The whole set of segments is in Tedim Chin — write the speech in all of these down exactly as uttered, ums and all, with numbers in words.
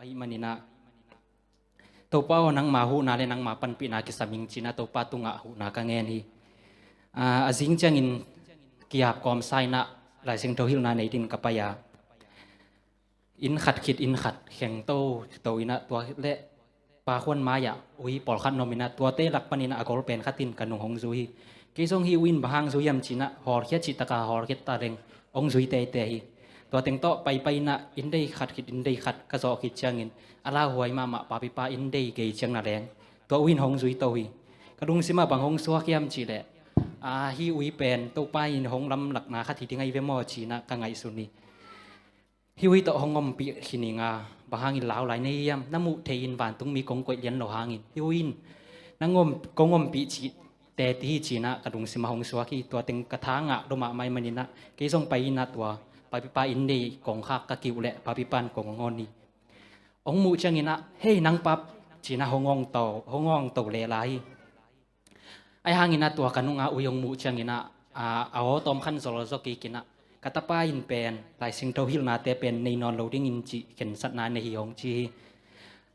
ahih manin ah, Topa aw, nangma huhna le nangma panpihna kisam ing ci-in ah Topa tungah huhna ka ngen hi. Ah, a zing ciangin ki-ap kawmsa in ah Lai Siangtho hilhna nei dingin ka pai a, inn khat khit inn khat kheng toto in ah, tua leh Pa Khuan mai-ah ui pawlkhat na om in ah, tuate lak panin ah a gol pen khat in ka nung hong zui hi. Kei zong hih ui in bang hang zui hiam ci-in ah hawlkhia cih takin hawlkhia ta leng hong zui teitei hi. Tua teng tawh paipai in ah, inn dei khat khit inn dei khat ka zawh khit ciangin, a lauhuai mahmah papipa inn dei gei ciang na leng tua ui in hong zui to hi. Ka lungsim ah bang hong suak hiam cih leh, ah, hih ui pen Topa in hong lamlahna khat hi ding ahi ve maw ci-in ah ka ngaihsun hi. Hih ui tawh hong ompih hi ning a, bang hangin lau lai na hi hiam? Na muh theih in vantungmi kong koih lian lo hangin hih ui in nang om, kong ompih cih teci hi ci-in ah ka lungsim ah hong suak hi. Tua teng ka tha ngah lua mahmah ahih manin ah, kei zong pai in ah tua papipa inn dei kong khak ka kiuh leh papipa in kong hong on hi. Hong muh ciangin ah, "Hei, nang pap," ci-in ah hong ong to, hong ong to lel lai hi. Ahi hangin ah tua ka nunga ui hong muh ciangin ah, a, a aw tawm khan zolzol kik in ah, "Ka tapa in pen Lai Siangtho hilhnate pen nei nawn lo dingin cih khensatna nei hi," hong ci hi.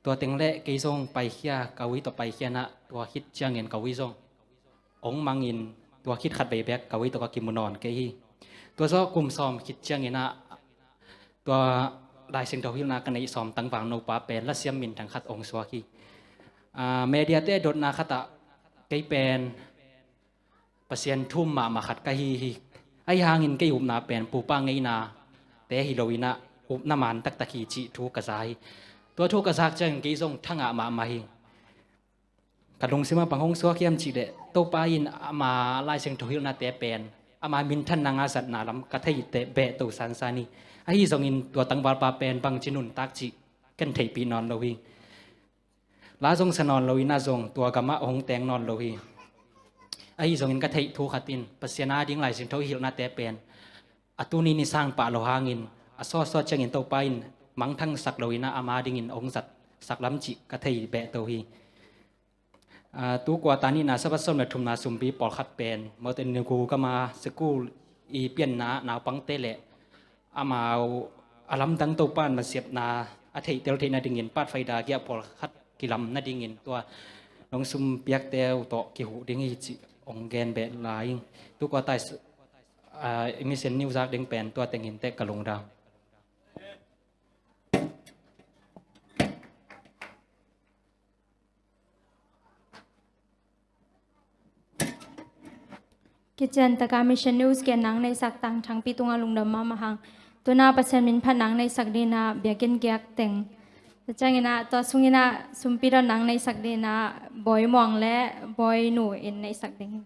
Tua teng leh kei zong paikhia, ka ui tawh paikhia in ah, tua khit ciangin ka ui zong hong mang in, tua khit khatvei bek ka ui tawh ka kimu nawn kei hi. Tua zawh kum sawm khit ciangin ah, tua Lai Siangtho hilhna ka neih sawm tangval nopa pen lasiam minthang khat hong suak hi. Ah, media-te dotna khat ah kei pen Pasian thu-um mahmah khat ka hi hi. Ahi hangin kei upna pen pupa ngeinate hi lo in ah, upna man taktak hi cih thu ka za hi. Tua thu ka zak ciangin kei zong thangah mahmah hi. Ka lungsim ah bang hong suak hiam cih leh, Topa in ama Lai Siangtho hilhnate pen ama minthanna ngah zatna lam ka thei teh beh to sansan hi. Ahi zongin tua tangvalpa pen bangci nuntak cih ken theihpih nawn lo hi. La zong sa nawn lo in ah zong tua gamah hong teng nawn lo hi. Ahi zongin ka theih thu khat in Pasian ading Lai Siangtho hilhnate pen a tuni ni sang pah lo hangin, a sawtsawt ciangin Topa in mangthangsak lo in ah ama dingin hong zatsak lam cih ka thei beh to hi. Ah, tu quarter nihna Sabbath sawm le thumna sumpi pawlkhat pen Montenegro gama sikul i pianna naupangte le amau a lamdang Topa in masiatna a theihtel theih nadingin Pathfinder giah pawlkhat kilam nadingin tua nong sum piakte uh tawh kihuh ding hi cih hong gen beh lai ing. Tu quarter, ah, Mission News zak ding pen tua teng hi inteh, ka lungdam. Kician taka Mission News gen nang neihsak Tang Thangpi tungah lungdam mahmah hang. Tuna Pasian min phat nang neihsak dingin ah biakinn giak teng. Tua ciangin ah tua sungin ah sumpi dot nang neihsak dingin ah Bawi Muang le Bawi Nu in neihsak ding hi.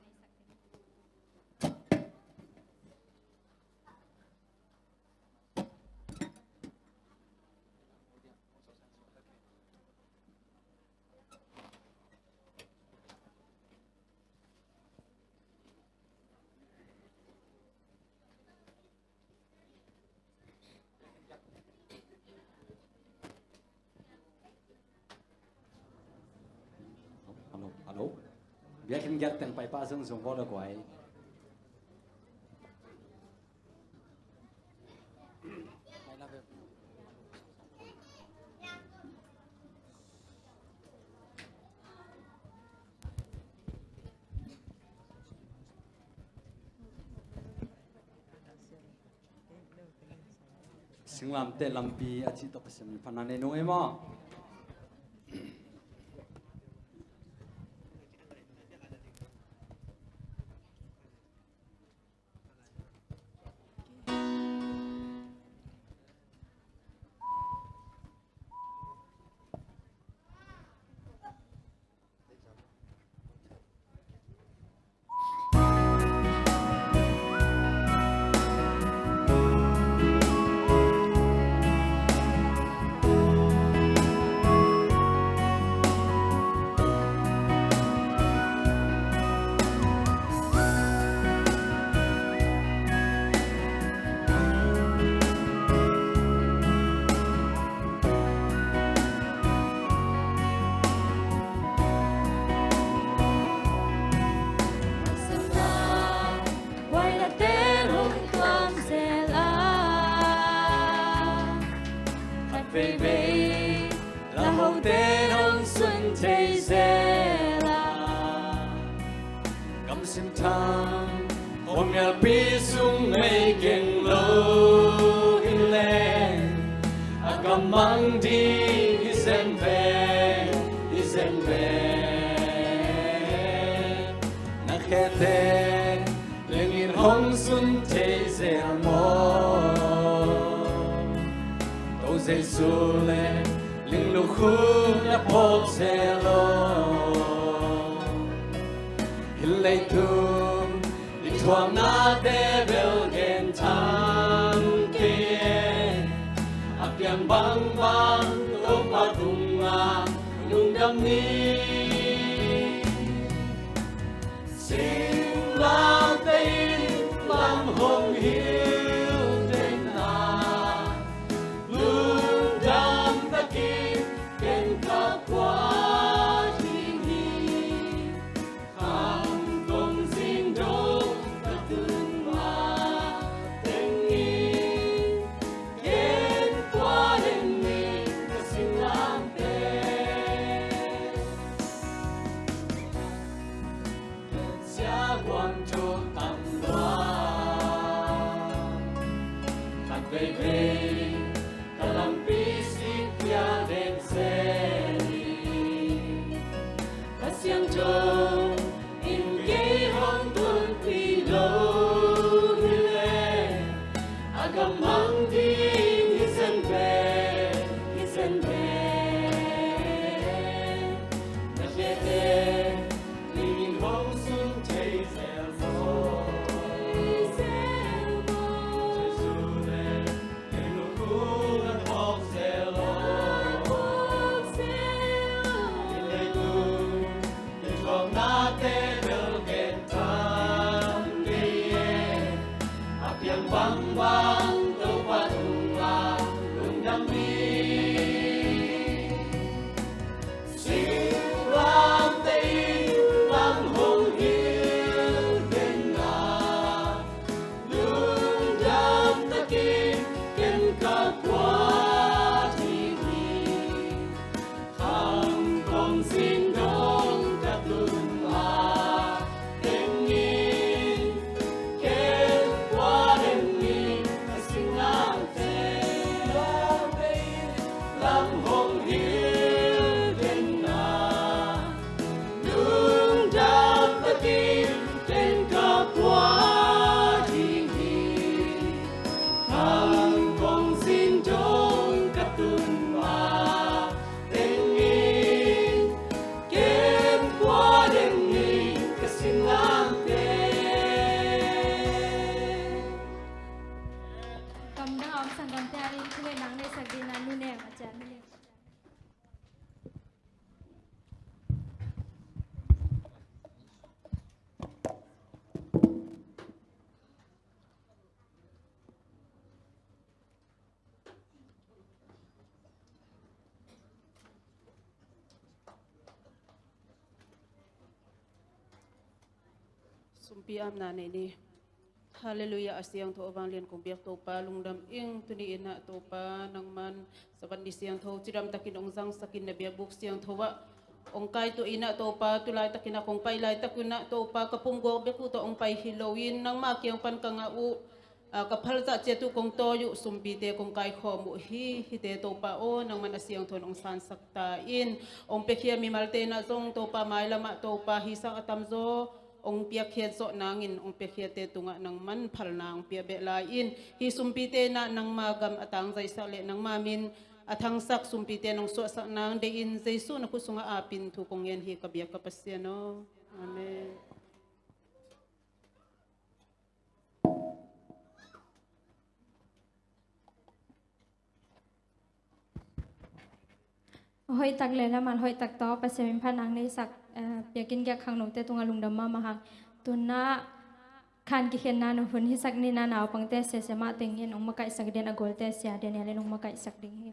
Hello, hello. Biakinn giak teng paipa zungzung bawl a guai. Singlamteh lampi a cih tawh Pasian min phatna nei nung ei maw? thei zel a, kamsim thang khuamialpi sung mei keng lo hi leng, a gammang ding hi zen ve, hi zen ve. Na khete lingin hong sun thei zel maw? Ko Jesu le linglukhu na phawk zel aw. Hih leitung i thuaknate bel gen thang kei e. A piang bangbang Topa tungah lungdam ni. Singlamteh in lam hong hilh den a, lungdam takin ken ka kua ding hi. Khang kong zing dong ka tun ma teng in, ken kua den ni ka singlamteh. Sia huam tua tam lua, khat veivei ka lampi sik khia den se ni. Kha Siangtho in kei hong tunpih lo hi leh, a gammang ding hi zen ve, hi zen ve. Na khete lingin hong sun thei zel maw? Jesu le lingnu kung a thawk zel aw. Hih leitung i thuaknate bel gen thang kei e. A piang bangbang Topa tungah lungdam ni. Singlamteh in lam hong hilh den a, lungdam takin ken ka kua ding hi. Khang kong zing dong ka tun ma teng in, ken kua den ni ka singlamteh. Lam hong hilh den a, lungdam takin ken ka kua ding hi. Khang kong zing dong ka tun ma teng in, ken kua den ni ka singlamteh. Gamdang a om sanggamte ading thungetna neihsak dingin Nu Neng a ciat, Nu Neng. Sumpi apna nei ni. Halleluiah, a siangtho a vanglian kong biak Topa, lungdam ing. Tuni in ah Topa, nangman Sabbath ni siangtho cidam takin hong zangsak in, na biakbuk siangtho ah hong kaituah in ah Topa, tu laitakin ah kong pai laitakin ah Topa, ka pumguak bek uh tawh hong pai hi loin, nangma kiang pan ka ngah uh, a, ka phalzah ciat uh kong tawi uh, sumpite kong kaikhawm uh hi. Hihte Topa aw, nangman a siangtho in hong sansak ta in. Hong piakhia mimalte in ah zong Topa, mailam ah Topa, hih sang a tamzaw hong piakkhiat zawh nangin, hong piakkhiatte tungah nangman phalna hong pia beh lai in. Hih sumpite in ah nangma gam a tangzaisak leh nangma min a thangsak sumpite in hong suahsak nang deih in, Jesu na khut sungah ap in thu kong ngen hi, ka biak ka Pasian aw. Amen. Hoihtak le lamal hoihtak tawh Pasian min phatna hong neisak, eh, biakinn giak khangnote tungah lungdam mahmah hang. Tu-in ah khan kikhenna hun hisak ni in ah, naupangte sia sia mah teng in hong makaihsak dingin a gualte Sia Daniel in hong makaihsak ding hi.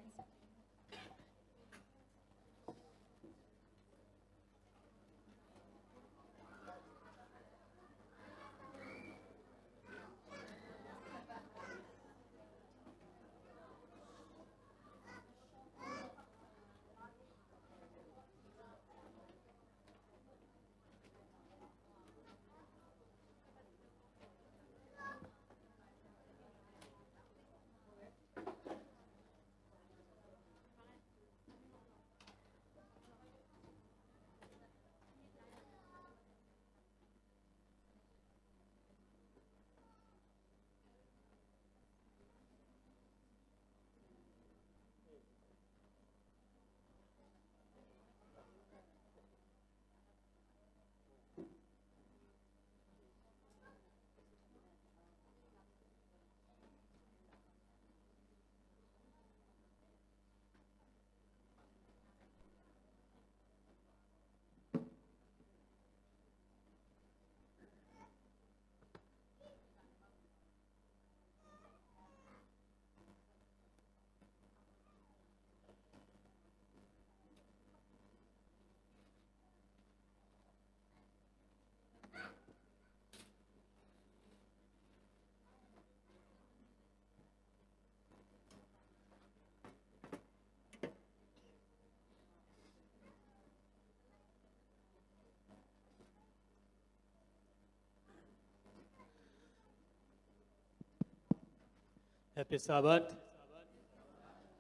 Happy Sabbath.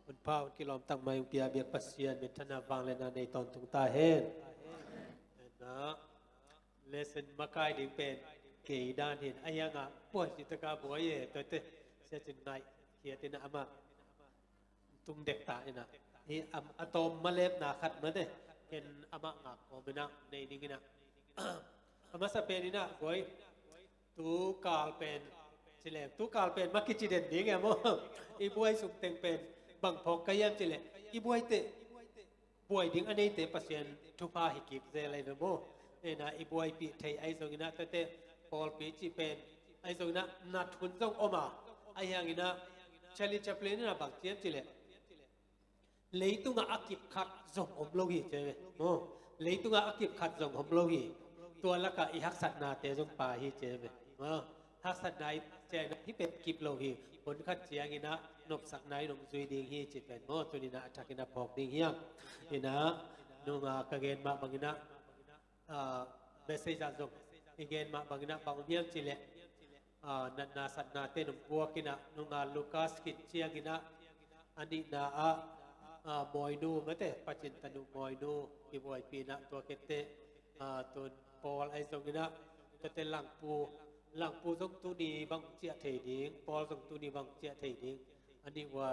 Hun pha hun kilawm tangmai hong pia biak Pasian minthanna vangliatna nei tawntung ta hen. Na lesson makai ding pen kei dan hin a hiangah buai citaka buai e tuate sia cin ngaih khiat ina amah tung dek ta ina hi a tawm malepna khat mate ken amah ngak kawm ina nei ding ina a masa pen ina buai tu kal pen cileng tu kal pen ma kici den ding e maw? I buai sung teng pen bang phawk ka hiam cileh i buaite buai ding a neite Pasian thupha hi kik zel ai ve maw? Ena i buaipih thei ai zongina tete pawlpi ci pen ai zongina nat hun zong oma ai hangina Charlie Chaplin ina bang ciam cileh leitungah a kip khat zong om lo hi ci ve maw? Leitungah a kip khat zong om lo hi. Tua lakah i haksatnate zong pa hi ci ve maw? Haksatna i ciaina hi pet kip lo hi. Hun khat ciangina nopsakna i nong zui ding hi ci pen maw? Tunina a thakina phawk ding hiam? Ina nunga ka gen mah bangina message ah zong i gen mah bangina bang om hiam cileh natna satnate nong puakina nunga Lukas khit ciangina a nihna ah mawinu mate pacin tanu mawinu i buaipina tua kette tun Paul ai zongina tete langpu langpu zong tuni bang ciah thei ding Paul zong tuni bang ciah thei ding a nih ua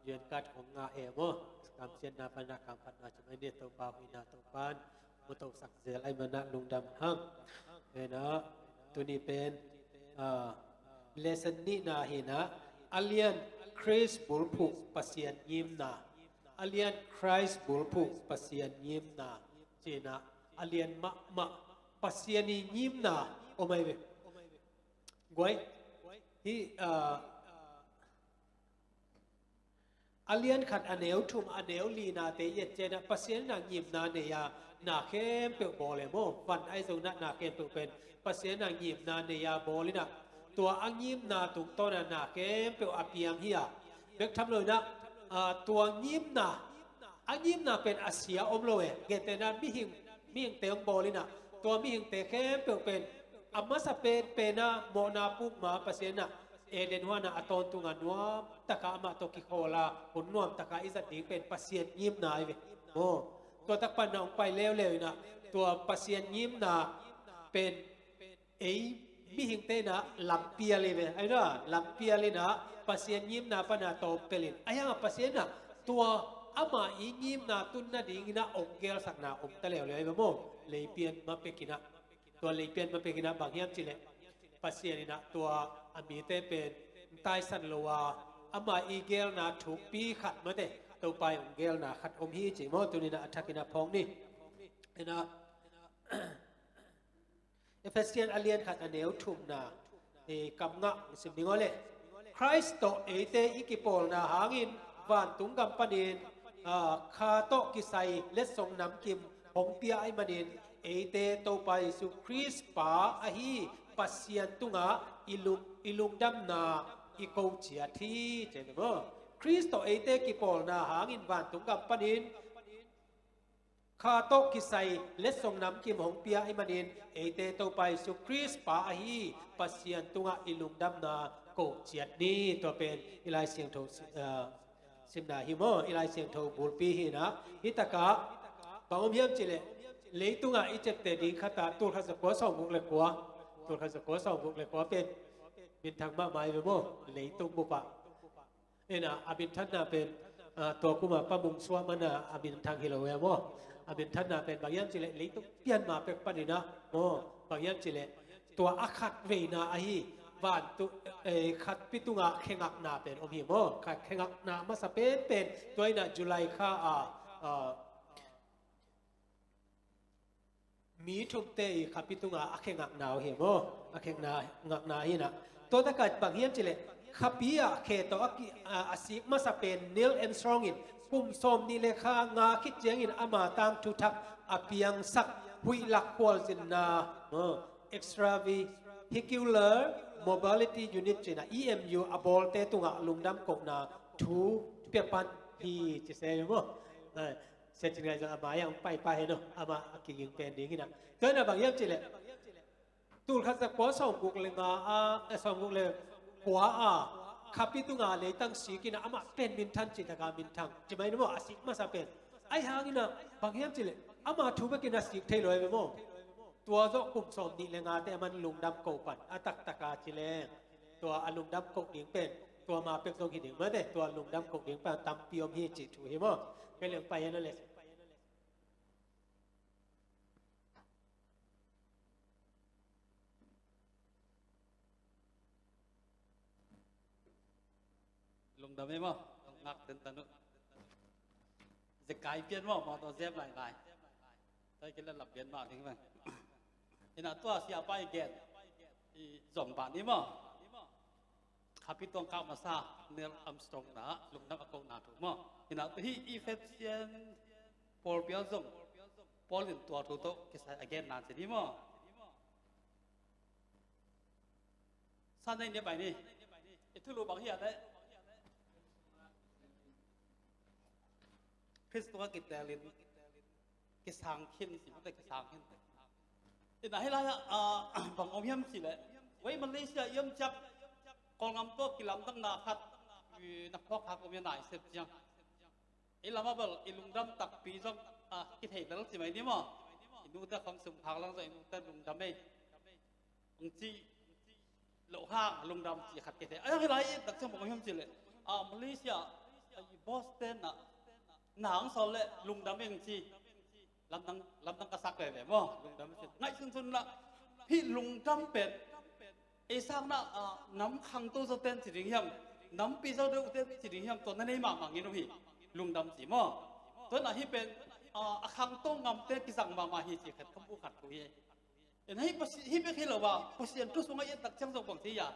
yuan kat hong ngah e maw? Kamsiatna pana kangpatna cim ai nih Topa huina Topan mutosak zel ai mana lungdam hang. Ena tuni pen lesson nihna hina a lian Khrist bulphuh Pasian ngimna a lian Khrist bulphuh Pasian ngimna cina a lian mahmah Pasian i ngimna om ai ve. Guai hi a lian khat a neu thum a neu linate i et cianah Pasian inah ngimna nei a na khempeuh bawl e maw? Van ai zongna na khempeuh pen Pasian inah ngimna nei a bawl inah tua a ngimna tungtawnah na khempeuh a piang hi a bek tham lo inah tua ngimna a ngimna pen a sia om lo e. Gentehna mihing mihingte hong bawl inah tua mihingte khempeuh pen a masa pen penah mawhna pukma Pasian inah Eden huanah a tawntunga nuam taka amah tawh kikhawla hun nuam taka i zat ding pen Pasian ngimna ai ve. Maw tua tak panna hong pai leuleu inah tua Pasian ngimna pen ei mihingte inah lampial i ve. Ai na lampial inah Pasian ngimna pana tawm pelin ai hanga Pasian inah tua ama i ngimna tun nading inah ong gelsakna om ta leuleu ai ve maw? Leipian ma pekinah tua leipian ma pekinah bang hiam cileh Pasian inah tua a mite pen taisan lo a ama i gelna thukpi khat mate Topa i ong gelna khat om hi ci maw? Tuninah a thakinah phawng ni. Inah Efesian a lian khat a neu thumna kam ngah sim ding aw le. Khrist tawh eite i kipawlna hangin vantung gam panin kha tawh kisai letsong namkim hong pia ahih manin eite Topa Jesu Khrist pa ahi Pasian tungah i lung i lungdamna i ko ciat hi. Cen maw Khrist tawh eite kipawlna hangin vantung gam panin kha tawh kisai letsong namkim hong pia ahih manin eite Topa Jesu Khrist pa ahi Pasian tungah i lungdamna ko ciat ni. Tua pen i Lai Siangtho simna hi maw? I Lai Siangtho bulpi hinah hi takah bang om hiam cileh leitungah i ciapteh ding khatah tulkhat zakua sawmguk le kua tulkhat zakua sawmguk le kua pen minthang mahmah hi ve maw? Leitung bupah Ena a minthanna pen tua kuma pa mung suah mana a minthang hi lo e maw? A minthanna pen bang hiam cileh leitung pianma pek paninah maw? Bang hiam cileh tua a khat veina ahi vantu khatpi tunga khengakna pen om hi maw? Khat khengakna masa penpen tua inah July kha a mi thumte i khapi tunga a khe ngakna uh hi maw? A khe ngakna hinah tua taka bang hiam cileh khapi ah khe tawh a sik masa pen Neil Armstrong in kum sawm nih le kha nga khit ciangin ama tangthu thak a piangsak huih lak khualzinna extravehicular mobility unit cina E M U a bawlte tungah lungdam kohna thu pia pan hi ci se maw? Sia cin ngai zong a mai-ah hong paipa hen aw, amah a kiging pen ding hinah. Tua hinah bang hiam cileh tulkhat zakua sawmguk le nga a sawmguk le kua a Khapi tunga leitang sik in ah amah pen minthang cih taka minthang. Ci mai ni maw, a sik masa pen. Ahi hangin ah bang hiam cih leh ama thu bekin a sik thei lo hi ve maw. Tua zawh kum sawm nih le ngate a man lungdam ko pan a taktaka ci leng, tua a lungdam ko ding pen tua ma pek zong hi ding mate, tua lungdam ko ding pen tampi om hi cih thu hi maw. Kei leng pai hen a le. Lungdam ei maw? Lungdam ngak tentan uh. Zekai pian maw? Mawtaw zem lailai. Tua hi kei leh lam pian mah ding bang. Inah tua siapa i gen i zong bah ni maw? Khapi tuang kah masa Neil Armstrong na lungdam a kohna thu maw? Inah tua hi Ephesian Paul pial zong Paul in tua thu tawh kisai a genna ci ni maw? Sa nei ni bai ni. I thulu bang hi a leh Khrist tungah kitelin kisang khin, si mate kisang khin. Inah hih lai-ah bang om hiam cih leh, voi Malaysia i om ciang Kawlgam tawh kilamdanna khat na phawk khak om hi a, nai sep ciang. I lamah bel i lungdam takpi zong a kithei lel ci mai ni maw? I nute khawng sum khak lang zong i nute lungdam ei. Ang ci loh hang lungdam ci khat kithei. Ai hong hi lai i tak ciang bang hiam cih leh, a, Malaysia, a, i boss te na, na ang sawl leh lungdam eng ci. Lamdang, lamdang ka sak veve maw? Lungdam ci. Ngaihsun sun lah hih lungdam pen ei sang na, a, nam khangto zaw ten ci ding hiam, nampi zaw deuh ten ci ding hiam, tua na nei mahmah ngin uh hi. Lungdam ci maw? Tua na hih pen, a, a khangto ngamte kizang mahmah hi ci khat, kambuh khat thu hi. Inah hih Pasi-, hih bek hi lo a, Pasian thu sungah i et tak ciang zong bang ci a,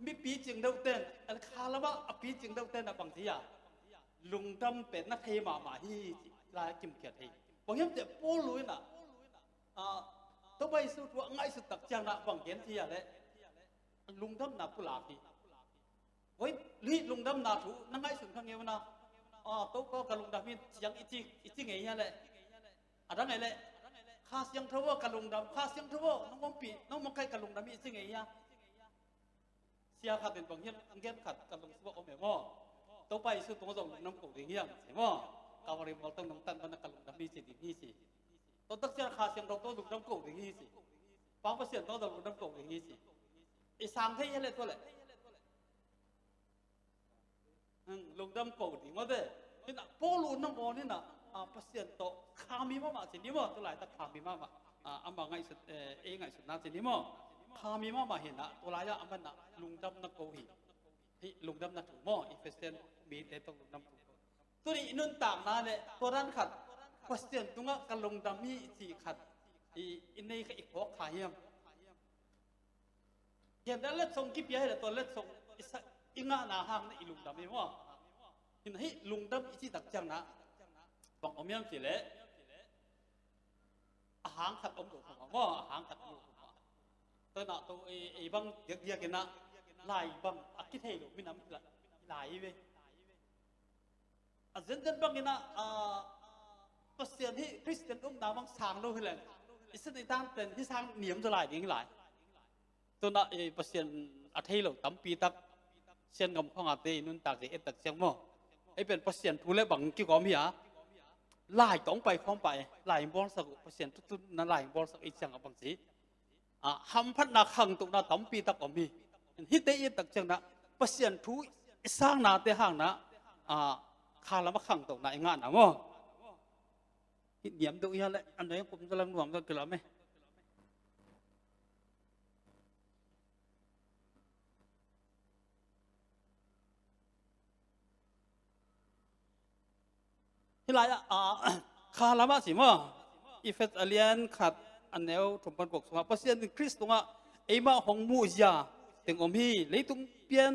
mipi cing deuh ten, a kha lamah a pi cing deuh ten a bang ci a, lungdam pen na thei mahmah hi ci lai a kimkhiat hi. Bang hiam cih leh Paul in ah, a, Topa Jesu thu a ngaihsut tak ciang na bang gen ci a leh lungdamna pulak hi. Voi, hih lungdamna thu na ngaihsun kha ngeu na. A, Topa ka lungdam hi ciang i ci, i ci ngei hi a leh. A dang ei leh, Kha Siangtho aw ka lungdam, Kha Siangtho aw nong ompih, nong makaih ka lungdam hi i ci ngei hi a. Sia khat in bang hiam, ang gen khat ka lungsim ah om e maw. Topa Jesu tungah zong lungdam ko ding hiam ci maw. Kalvari mual tawh nong tan ban a ka lungdam hi ci ding hi ci. Tua tak ciang Kha Siangtho tawh lungdam ko ding hi ci. Pa Pasian tawh zong lungdam ko ding hi ci. I sang thei hi a leh tua leh. Hmm, lungdam ko ding aw ve. Inah Paul uh nangawn inah, a, Pasian tawh khami mahmah ci ni maw, tu laitak khami mahmah. A, ama ngaihsut, eh, ei ngaihsutna ci ni maw. Khami mahmah hi inah, tu lai-ah a man ah lungdam na ko hi. Hih lungdamna thu maw, Ephesian mite tawh lungdam thu ko. Tuni i nuntakna leh tua dan khat, Pasian tungah ka lungdam hi ci khat i, i nei kha, i phawk kha hiam? Gen dan letsong kipia hi leh tua letsong i sa, i ngahna hang na i lungdam hi maw? Hi na hih lungdam i cih tak ciang na bang om hiam cih leh a hang khat om lo kha maw, a hang khat om lo kha maw. Tua na tua ei, ei bang diakdiak inah lai bang a kithei lo minam lai hi ve. A zenzen bangin ah, a, Pasian hih Khristian upna bang sang lo hi leng, i sin i tan pen hih sang niam zaw lai ding hi lai. Tuna, eh, Pasian a thei lo tampi tak Sian gam khawngate i nuntak zia et tak ciang maw. Ei pen Pasian thu le bang kikawm hi a. Lai tawh pai khawm pah e, lai bawlsak uh, Pasian thu tun na lai bawlsak ei ciang a bang ci. A, hamphatna khangtokna tampi tak om hi. Hihte i et tak ciang na Pasian thu i sangnate hang na, a, kha lam a khangtokna i ngahna maw. Hih niam deuh hi a leh, a nuai kum zaw lang nuam zaw kilam e. Hih lai-ah, a, kha lamah ci maw. Efesa a lian khat a neu thum pan guk sungah Pasian in Khrist tungah eimah hong muh zia teng om hi. Leitung pian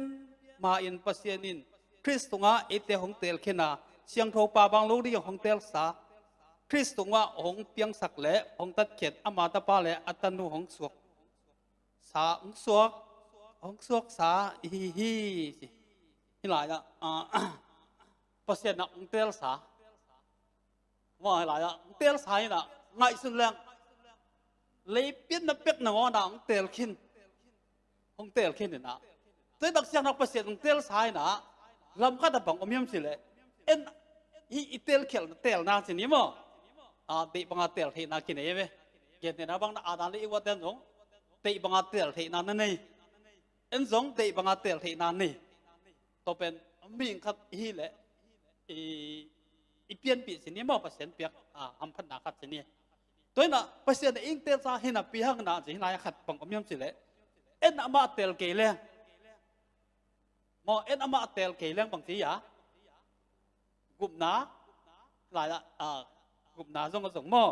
ma-in Pasian in Khrist tungah eite hong teelkhin a, siangtho pa bang lo ding hong teelsa, Khrist tungah hong piangsak le hong tatkhiat ama tapa le a tanu hong suak sa, hong suak, hong suaksa i hi hi ci. Hih lai-ah, a, Pasian ah hong teelsa. Maw, hih lai-ah hong teelsa hi na, ngaihsun leng. Leipian na pek nangawn ah hong teelkhin. Hong teelkhin hi na. Tua i dak siangnak Pasian hong telsa in ah lam khat a bang om hiam cih leh, en, hih i telkhialhna, telna ci ni maw? A, deih banga tel theihna kinei ve. Gentehna bang na Adam le Eva ten zong deih banga tel theihna na nei. En zong deih banga tel theihna nei. Tua pen mihing khat hi leh i, i pianpih ci ni maw, Pasian piak, a, hamphatna khat ci ni. Tua in ah Pasian in ing telsa hi napi hang in ah ci hi lai a khat bang om hiam cih leh, en amah tel kei leng. Maw, en amah tel kei leng bang ci a? Gupna, lai ah, a, gupna zong a zong maw?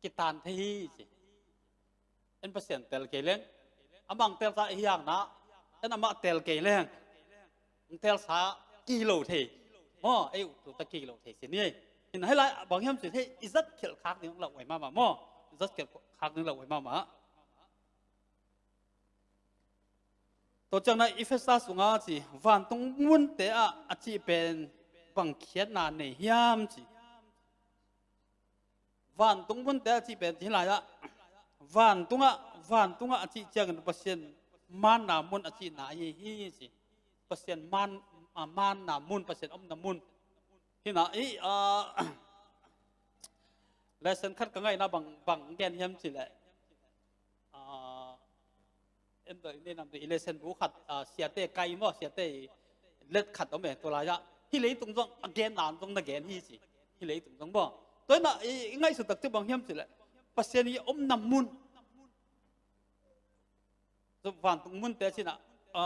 Kitan thei hi ci. En Pasian tel kei leng. Amah telsa i hiangna, en amah tel kei leng. Hong telsa kilo thei. Maw, ei uh tu ta kilo thei ci ni. In hih lai bang hiam cih leh, i zat khialh khak ding hong lauh uh hi mahmah maw. I zat khialh khak ding lauh uh hi mahmah. Tua ciangin Efesa sungah ci, vantung munte ah a cih pen bang khiatna nei hiam ci. Vantung munte a cih pen ci lai ah, vantungah, vantungah a cih ciangin Pasian manna mun a cihna ahi hi ci. Pasian man, a, manna mun, Pasian omna mun. Hi in ah, i, a, lesson khat ka ngaihna bang, bang gen hiam cih leh, a, en tua i nei nam tu i lesson bu khat, a, siate kai maw, siate i let khat om e, tua lai ah hih leitung zong a gen nan zong na gen hi ci. Hih leitung zong maw. Tua in ah i, i ngaihsut tak ci bang hiam cih leh, Pasian i omna mun. Vantung munte ci in ah, a,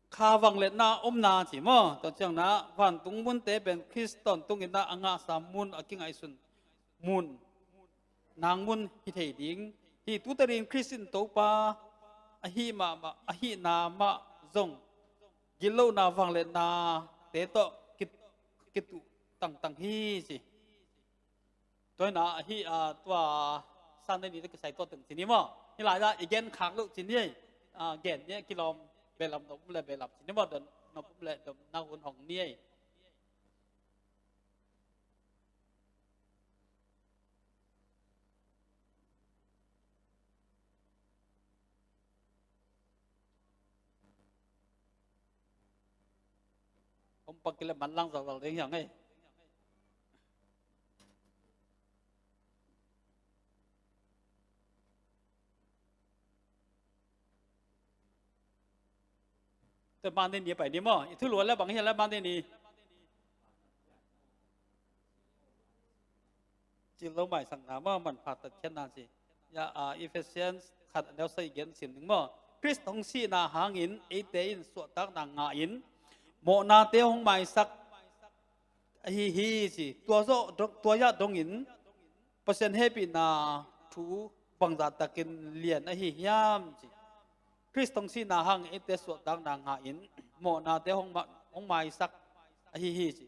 kha vangliatna omna ci maw. Tua ciangin vantung munte pen Khrist tawntung in ah a ngahsa mun, a kingaihsun mun, nang mun hi thei ding hi. Tuate ding Khrist in Topa ahi mahmah, ahihna mah zong gitlohna vangliatnate tawh ki, kituh tangtang hi ci. Tua hi in ah, a, tua Sunday ni tawh kisai tua teng ci ni maw. Hih lai ah i gen khak loh ci ni. A, gen ni, kilawm, behlap nop um leh behlap ci ni maw, dom nop um leh domna hun hong ni. Hong pak kei leh manlang zakzak ding hi hang ei. Tua Monday ni a pai ni maw. I thulu leh bang hi leh Monday ni. Cil lo maisakna maw, manpha tatkhiatna ci. Ya, a, Ephesians khat a neu sagih gen sim ding maw. Khrist hong sihna hangin eite in suahtakna ngah in, mawhnate hong maisak ahi hi ci. Tua zawh dong, tua yah dongin Pasian hehpihna thu bangzah takin lian ahi hiam ci. Khrist hong sihna hangin eite suahtakna ngah in, mawhnate hong ma, hong maisak ahi hi ci.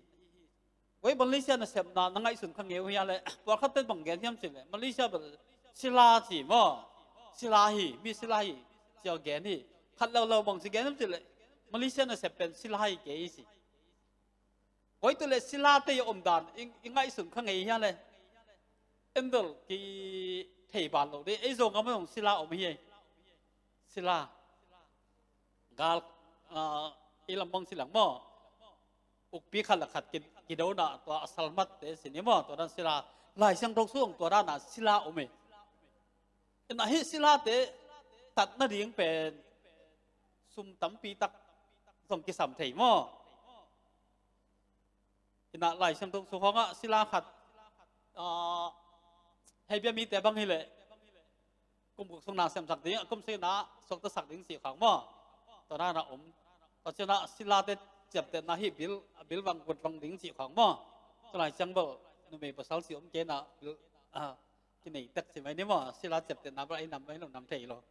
Oi, Malaysia nasepna na ngaihsun kha ngei uh hia leh, pawlkhatte bang gen hiam cih leh, Malaysia bel sila ci maw. Sila hi, mi sila hi, ci a gen hi. Khat lo lo bang ci gen hiam cih leh, Malaysia nasep pen sila hi kei ci. Oi, tu leh silate i omdan i, i ngaihsun kha ngei hia leh. En bel kithei ban lo ding, ei Zogam ah zong sila om hi. Sila. Gal, a, i lam bang ci leng maw. Ukpi khat leh khat ki, kidona, tua a salmatte ci ni maw, tua dan sila. Lai Siangtho sung tua dan a sila om hi. Hi in ah hih silate tat nading pen sum tampi tak zong kisam thei maw. Hi in ah Lai Siangtho sung khawng ah sila khat, a, hei bia mite bang hi leh kum guk sung na semsak ding, a kum sagih na suaktasak ding cih khawng maw. Tua dan a om. Tua ciang ah silate ciaptehna hih bil, a bil vang, kut vang ding cih khawng maw. Tua lai ciang bel numei pasal cih om kei in ah bil, a, kinei tek ci mai ni maw. Sila ciaptehna bel a i nam, a i nam thei lo.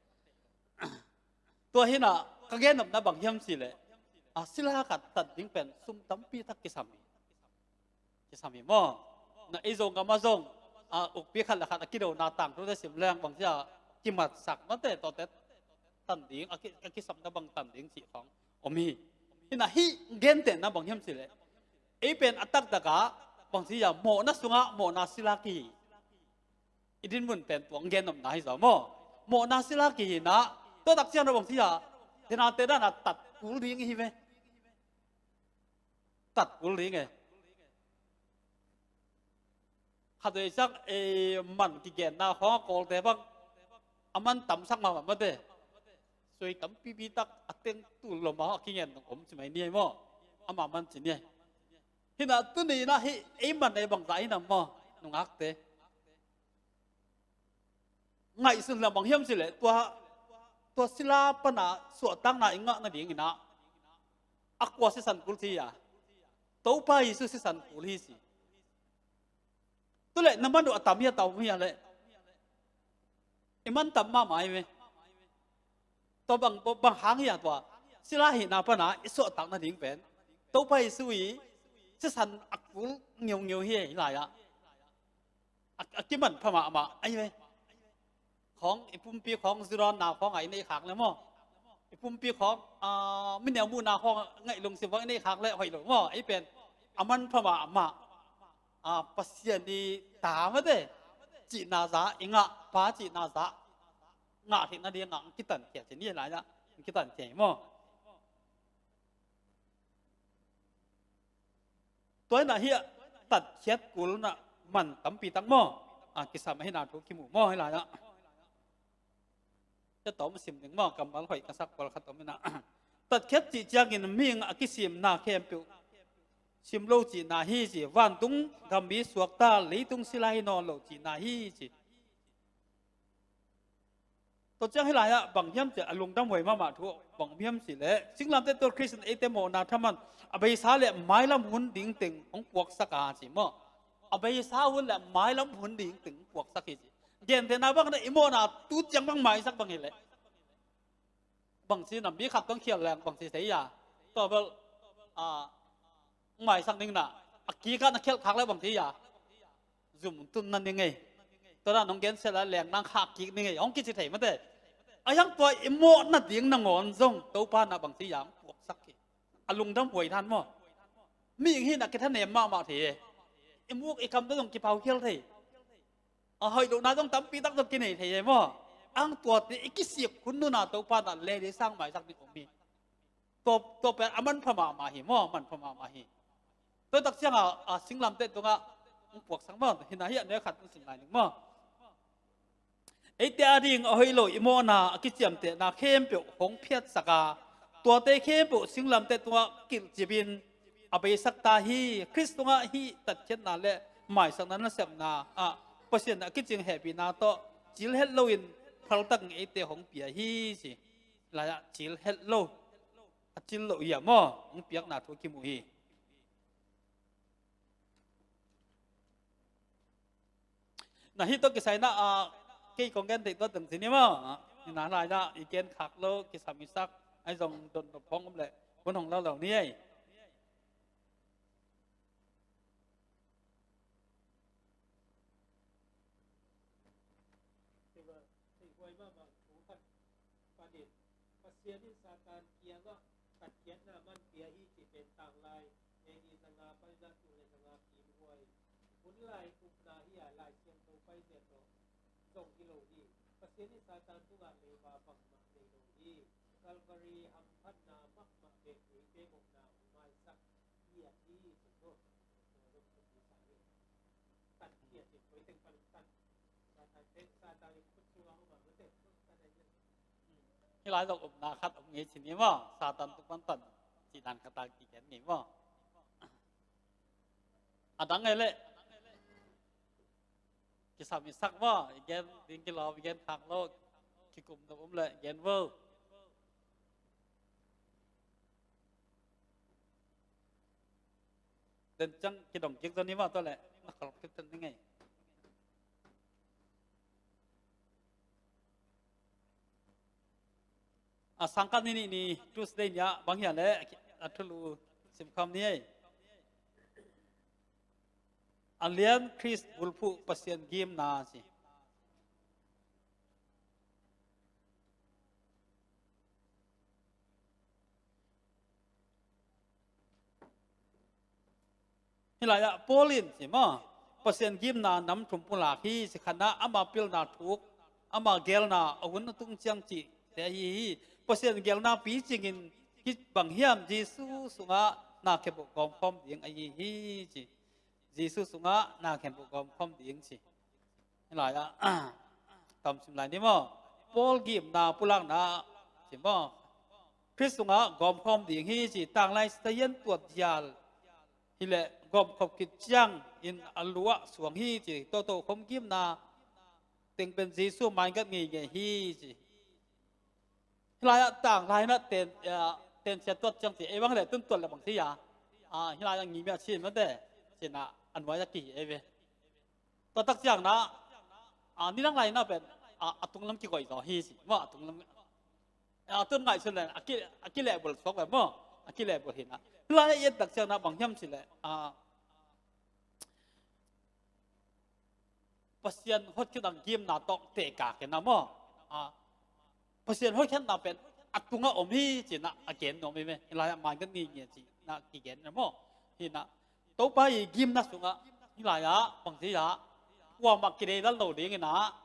Tua hi in ah ka gen nopna bang hiam cih leh, a, sila khat tat ding pen sum tampi tak kisam hi. Kisam hi maw. Na ei Zogam ah zong, a, ukpi khat leh khat a kidona tangthu te sim leng bang ci a kimatsak mate, tuate tan ding, a ki, a kisapna bang tan ding cih khawng om hi. Hi in ah hih gentehna bang hiam cih leh, ei pen a taktak ah bang ci a mawhna sungah mawhna sila kihi. I dinmun pen tua hong gen nopna hi zaw maw. Mawhna sila kihi inah, tua tak ciang a bang ci a, tenate dan a tat kul ding ihi ve. Tat kul ding e. Khatvei ciang ei man kigenna khawng a Kawlte bang a man tamsak mahmah mate. Sui tampipi tak a teng tul lo mah a kingen nong om ci mai ni ei maw. Amah man ci ni ei. Hi inah tuni inah hih ei man ei bangzah hi inah maw, nungakte. Ngaihsun leh bang hiam cih leh tua, tua sila pana suahtakna i ngah nading inah a kua sisan kul ci a, Topa Jesu sisan kul hi ci. Tu leh na man uh a tam hi a tam hi a leh i man tam mahmah hi ve. Tua bang, bang hang hi a tua sila hihna pana i suahtak nading pen Topa Jesu i sisan a kul ngeungeu hi, hih lai-ah a, a kimanpha mahmah ahi ve. Khawng i pumpi khawng zurawnna khawngah i neih khak le maw, i pumpi khawng, ah, mineu muhna khawngah ngaih lungsim khawng i neih khak le hoih lo maw. Ei pen a manpha mahmah, ah, Pasian i ta mate cihna za i ngah, Pa cihna za ngah theih nadingah ang kitankhia ci ni lai-ah ang kitankhia hi maw. Tua inah hih a tatkhiat kul inah man tampi tak maw, a, kisam ahihna thu kimu maw hih lai-ah. Tua tawm sim ding maw, kammal hoih ka sak pawlkhat om inah. Tatkhiat cih ciangin mihing a kisimna khempeuh sim lo cihna hi ci, vantung gammi suakta leitung sila hi nawn lo cihna hi ci. Tua ciang hih lai-ah bang hiam cih a lungdam huai mahmah thu bang hiam cih leh, singlamteh tua Khristian eite mawhna thaman a beisa le mailam hun ding teng hong puaksak a ci maw. A beisa hun le mailam hun ding teng hong puaksak hi ci. Gentehna bang na i mawhna tu ciang bang maisak bang hi leh bang ci na mi khat tawh khial leng bang ci thei a. Tua bel, a, maisak ning na a kikah na khialh khak le bang ci a. Zum tun na ning ei. Tua dan hong gensia la leng nang khak kik ning ei hong kici thei mate. A hiang tua i mawh nading nangawn zong Topa na bang ci a hong puaksak hi. A lungdam huai dan maw. Mihing hihna kithanem mahmah thei e. I muk i kam tawh zong kipau khial thei. A hoih lohna zong tampi tak zong kinei thei e maw. Ang tuate i kisik hun nuna Topa na le dei sang maisak ding om hi. Tua, tua pen a manpha mahmah hi maw, manpha mahmah hi. Tua tak ciangah, a, singlamteh tungah hong puaksak maw, hih na hih a neu khat hong sim lai ning maw. Eite ading a hoih lo i mawhna a kiciamtehna khempeuh hong phiatsak a, tuate khempeuh singlamteh tungah kilhcip in a beisak ta hi. Khrist tungah hih tatkhiatna le maisakna nasepna ah Pasian a kicing hehpihna tawh cil het loin phaltakin eite hong pia hi ci. Lai-ah cil het lo, a cil loh hi a maw, hong piakna thu kimu hi. Na hih tawh kisai na, ah, kei kong gen theih tua teng ci ni maw. Ah, hih na lai-ah i gen khak lo, kisam i sak, ahi zong dotnop hong om leh hun hong lo lo ni ei. Pasian in Satan kiangah tatkhiatna man pia hi cih pen tanglai A D zanga paina tul le zanga kim huai hun lai upna hi a, Lai Siangtho paizia tawh zong hi lo hi. Pasian in Satan tungah leiba bangmah nei lo hi. Calvary hamphatna mahmah pen eite mawhna hong maisak hi a hi. Hih lai zong upna khat om ngei ci ni maw, Satan tung pan tan cih dan khat a kigen ngei maw. A dang ngei leh kisam i sak maw, i gen ding kilawm, i gen khak lo, kikum nop om leh gen vo. Den ciang kidong kik zaw ni maw, tua leh na khalawh kik ten ni ngei. A sangkah ni nih ni Tuesday ni ah bang hiam leh a thulu simkham ni ei. A lian Khrist bulphuh Pasian gimna ci. Hih lai-ah Paul in ci maw, Pasian gimna nam thum pulak hi ci. Khatna ama pilna thuk, ama gelna a hun a tung ciang cihte ahi hi. Pasian gelna picingin hih bang hiam? Jesu sungah na khempeuh gawmkhawm ding ahi hi ci. Jesu sungah na khempeuh gawmkhawm ding ci. Hih lai-ah tamsim lai ni maw? Paul gimna pulakna ci maw? Khrist sungah gawmkhawm ding hi ci. Tanglai sitahian tuat dial hileh gawmkhop khit ciangin a lu ah suang hi ci. Toto khom gimna teng pen Jesu maingat ngeingei hi ci. Hih lai-ah tanglai na ten, ah, tensia tuat ciang ci ei bang hileh tun tuat le bang ci a. Ah, hih lai-ah ngimia cin mate cina a nuai a kihi ei ve. Tua tak ciangna, ah, nidang lai na pen, ah, a tunglam kigoih zaw hi ci maw? A tunglam, ah, tun ngaihsun le a ki, a kilehbul suak ve maw? A kilehbul hi na. Hih lai-ah i et tak ciangna bang hiam ci le, ah, Pasian hotkhiatna gimna tawh tekak in a maw? A, Pasian hotkhiatna pen a tungah om hi cina a gen nuam hi ve. Hih lai-ah maingat ngeingei cina kigen in a maw? Hi na, Topa i gimna sungah hih lai-ah bang ci a, kuamah kidei lal lo ding in a,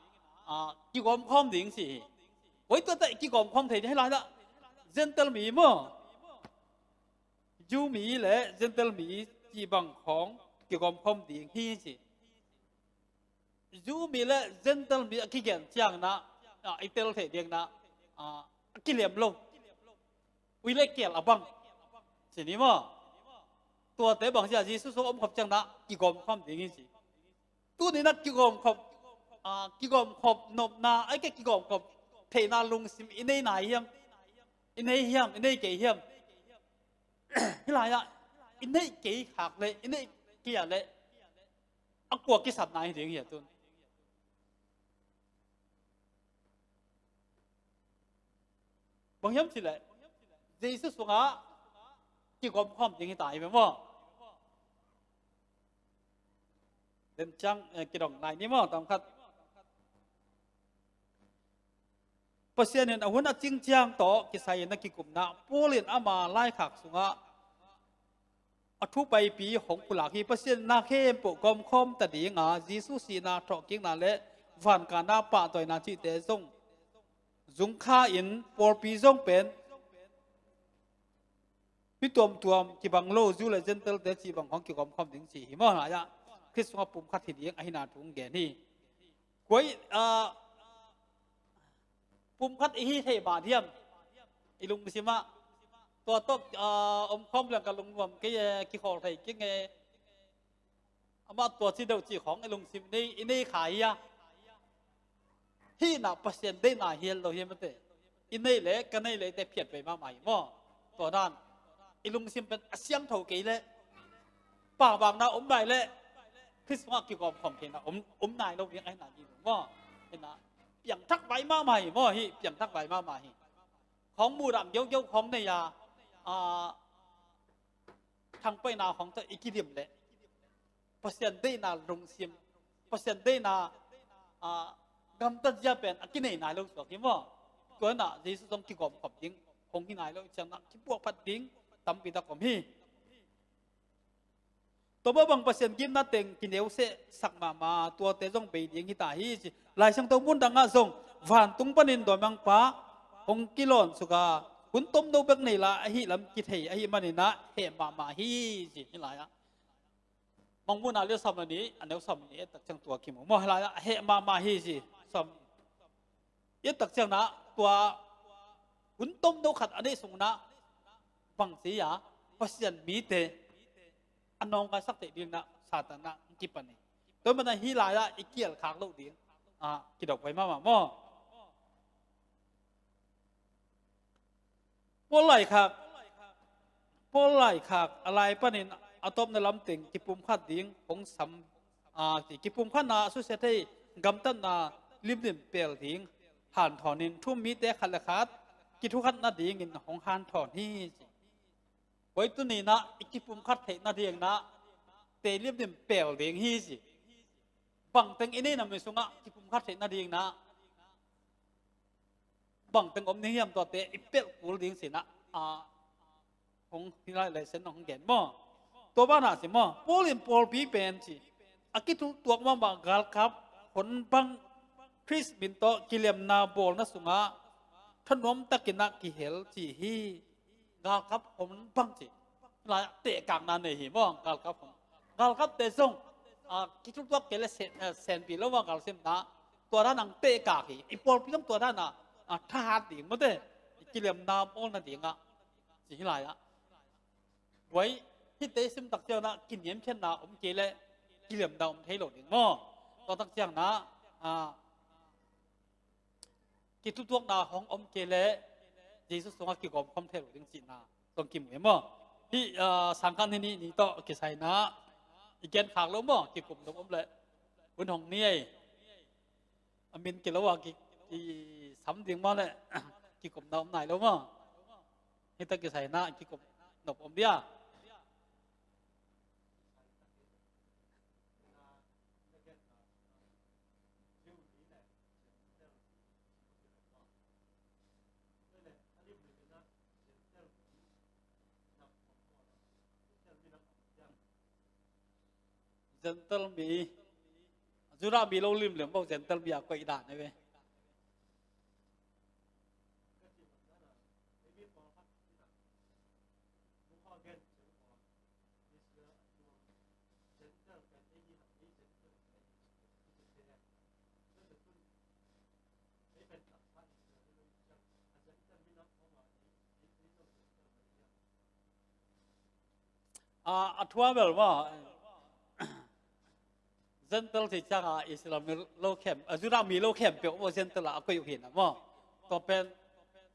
a, kigawmkhawm ding ci hi. Koi tuate kigawmkhawm thei ding hih lai-ah? Gentile mi maw? Jew mi le Gentile mi cih bang khawng kigawmkhawm ding hi ci. Jew mi le Gentile mi a kigen ciangna, ah, i tel thei dingna, ah, a kilem lo. Ui le keel a bang ci ni maw? Tuate bang ci a, Jesu sung omkhop ciangna kigawmkhawm ding hi ci. Tuni na kigawmkhop, ah, kigawmkhop nopna, ai ke kigawmkhop theihna lungsim i nei nai hiam? I nei hiam? I nei kei hiam? Hih lai-ah i neih kei khak le i neih kei a le a kua kisapna hi ding hi a tun. Bang hiam ci le Jesu sungah kigawmkhawm ding hi ta hi ve maw? Den ciang, eh, kidong lai ni maw, tawmkhat. Pasian in a hun a cing ciang tawh kisai in a kikupna, Paul in ama laikhak sungah a thu paipi hong pulak hi. Pasian in na khempeuh gawmkhawm ta dinga, Jesu sihna, thawhkikna le vankahna pahtawina cihte zong zungkha in pawlpi zong pen mi tuamtuam kibang lo, Jew le Gentile te cih bang hong kigawmkhawm ding ci hi maw? Lai-ah Khrist sungah pumkhat hi ding ahina thu hong gen hi. Koi, ah, pumkhat i hi thei mah diam? I lungsim ah tua tawh, ah, omkhawm leng ka lungnuam kei e, kikhawl thei keng e. Amah tua ci deuh cih khawng i lungsim nei, i nei kha hi a. Hih na Pasian deihna hi lo hi mate. I neih le ka neih le te phiat vei mahmah hi maw? Tua dan i lungsim pen a siangtho kei le, pamvakna om nai le, Khrist sungah kigawmkhawm theihna om, om nai lo ding ahina hi maw? Hina piangthak vai mahmah hi maw? Hih piangthak vai mahmah hi. Khawng muhdam geugeu khawng nei a, a, thangpaihna khawng tawh i kidim leh Pasian deihna lungsim, Pasian deihna, ah, gamtat zia pen a kinei nai lo suak hi maw? Tua inah Jesu zong kigawmkhop ding hong hi nai lo i ciangna kipuahphat ding tampi tak om hi. Tua mah bang Pasian gimna teng kineu seh sak mahmah, tuate zong bei ding hi ta hi ci. Lai Siangtho mun dangah zong vantung panin dawimangpa hong kilawn suka hun tomno bek nei la ahi lam kithei ahi maninah heh mahmah hi ci. Hih lai-ah Mangmuhna lian sawm le nih, a neu sawm le nih, et tak ciang tua kimu maw? Hih lai-ah heh mahmah hi ci. Sawm, et tak ciang nah tua hun tomno khat a neih sung nah bang ci a, Pasian mite a nawngkaisak theih ding nah Satan nah kipan hi. Tua manah hih lai-ah i kial khak loh ding, ah, kidok vai mahmah maw? Paul laikhak, Paul laikhak a lai panin a tawpna lamteng kipumkhat ding hong sam, a, kipumkhatna a susia thei gamtatna limlim pel ding hanthawnin thu-um mite khat le khat kithukhat nadingin hong hanthawn hi ci. Koi tuni nah i kipumkhat theih nading nah te limlim pel ding hi ci. Bangteng i neih nam i sungah kipumkhat theih nading nah bangteng om ding hiam, tuate i pelh kul ding ci nah, a, hong hih lai Lai Siangtho hong gen maw? Tua banah ci maw? Paul in pawlpi pen ci. a kithultuak mahmah galkap hon bang Khrist min tawh kilemna bawlna sungah thanuam takin ah kihel ci hi. Galkap hon bang ci. Lai ah tehkakna nei hi maw, galkap hon. Galkapte zong, a, kithultuak kei le sen, a, senpi lo maw galsimna. Tua dan ang tehkak hi. I pawlpi zong tua dan a, a, thahat ding mawte. I kilemna bawlna dingah ci hi lai ah. Buai, hihte simtak ciangin ah kiniamkhiatna om kei leh kilemna om thei lo ding maw? Tua tak ciangin ah, a, kithultuakna hong om kei leh Jesuh sungah kigawmkhawm thei lo ding cihna zong kimu hi maw? Hih, a, sangkah ni nih ni tawh kisai-in ah i genkhak lo maw? Kikum dong om leh hun hong ni ei. A min kilo a ki, kisam ding maw leh kikumna om nai lo maw? Hih tak kisai-in ah kikum nop om dia. Gentile mi, Judah mi lo limlim bawk Gentile mi a koih dan hi ve. A, a thu a bel maw? Gentile cih ciangin Israel mi lo khempeuh, a, Judah mi lo khempeuh maw Gentile ah a koih uh hi na maw? Tua pen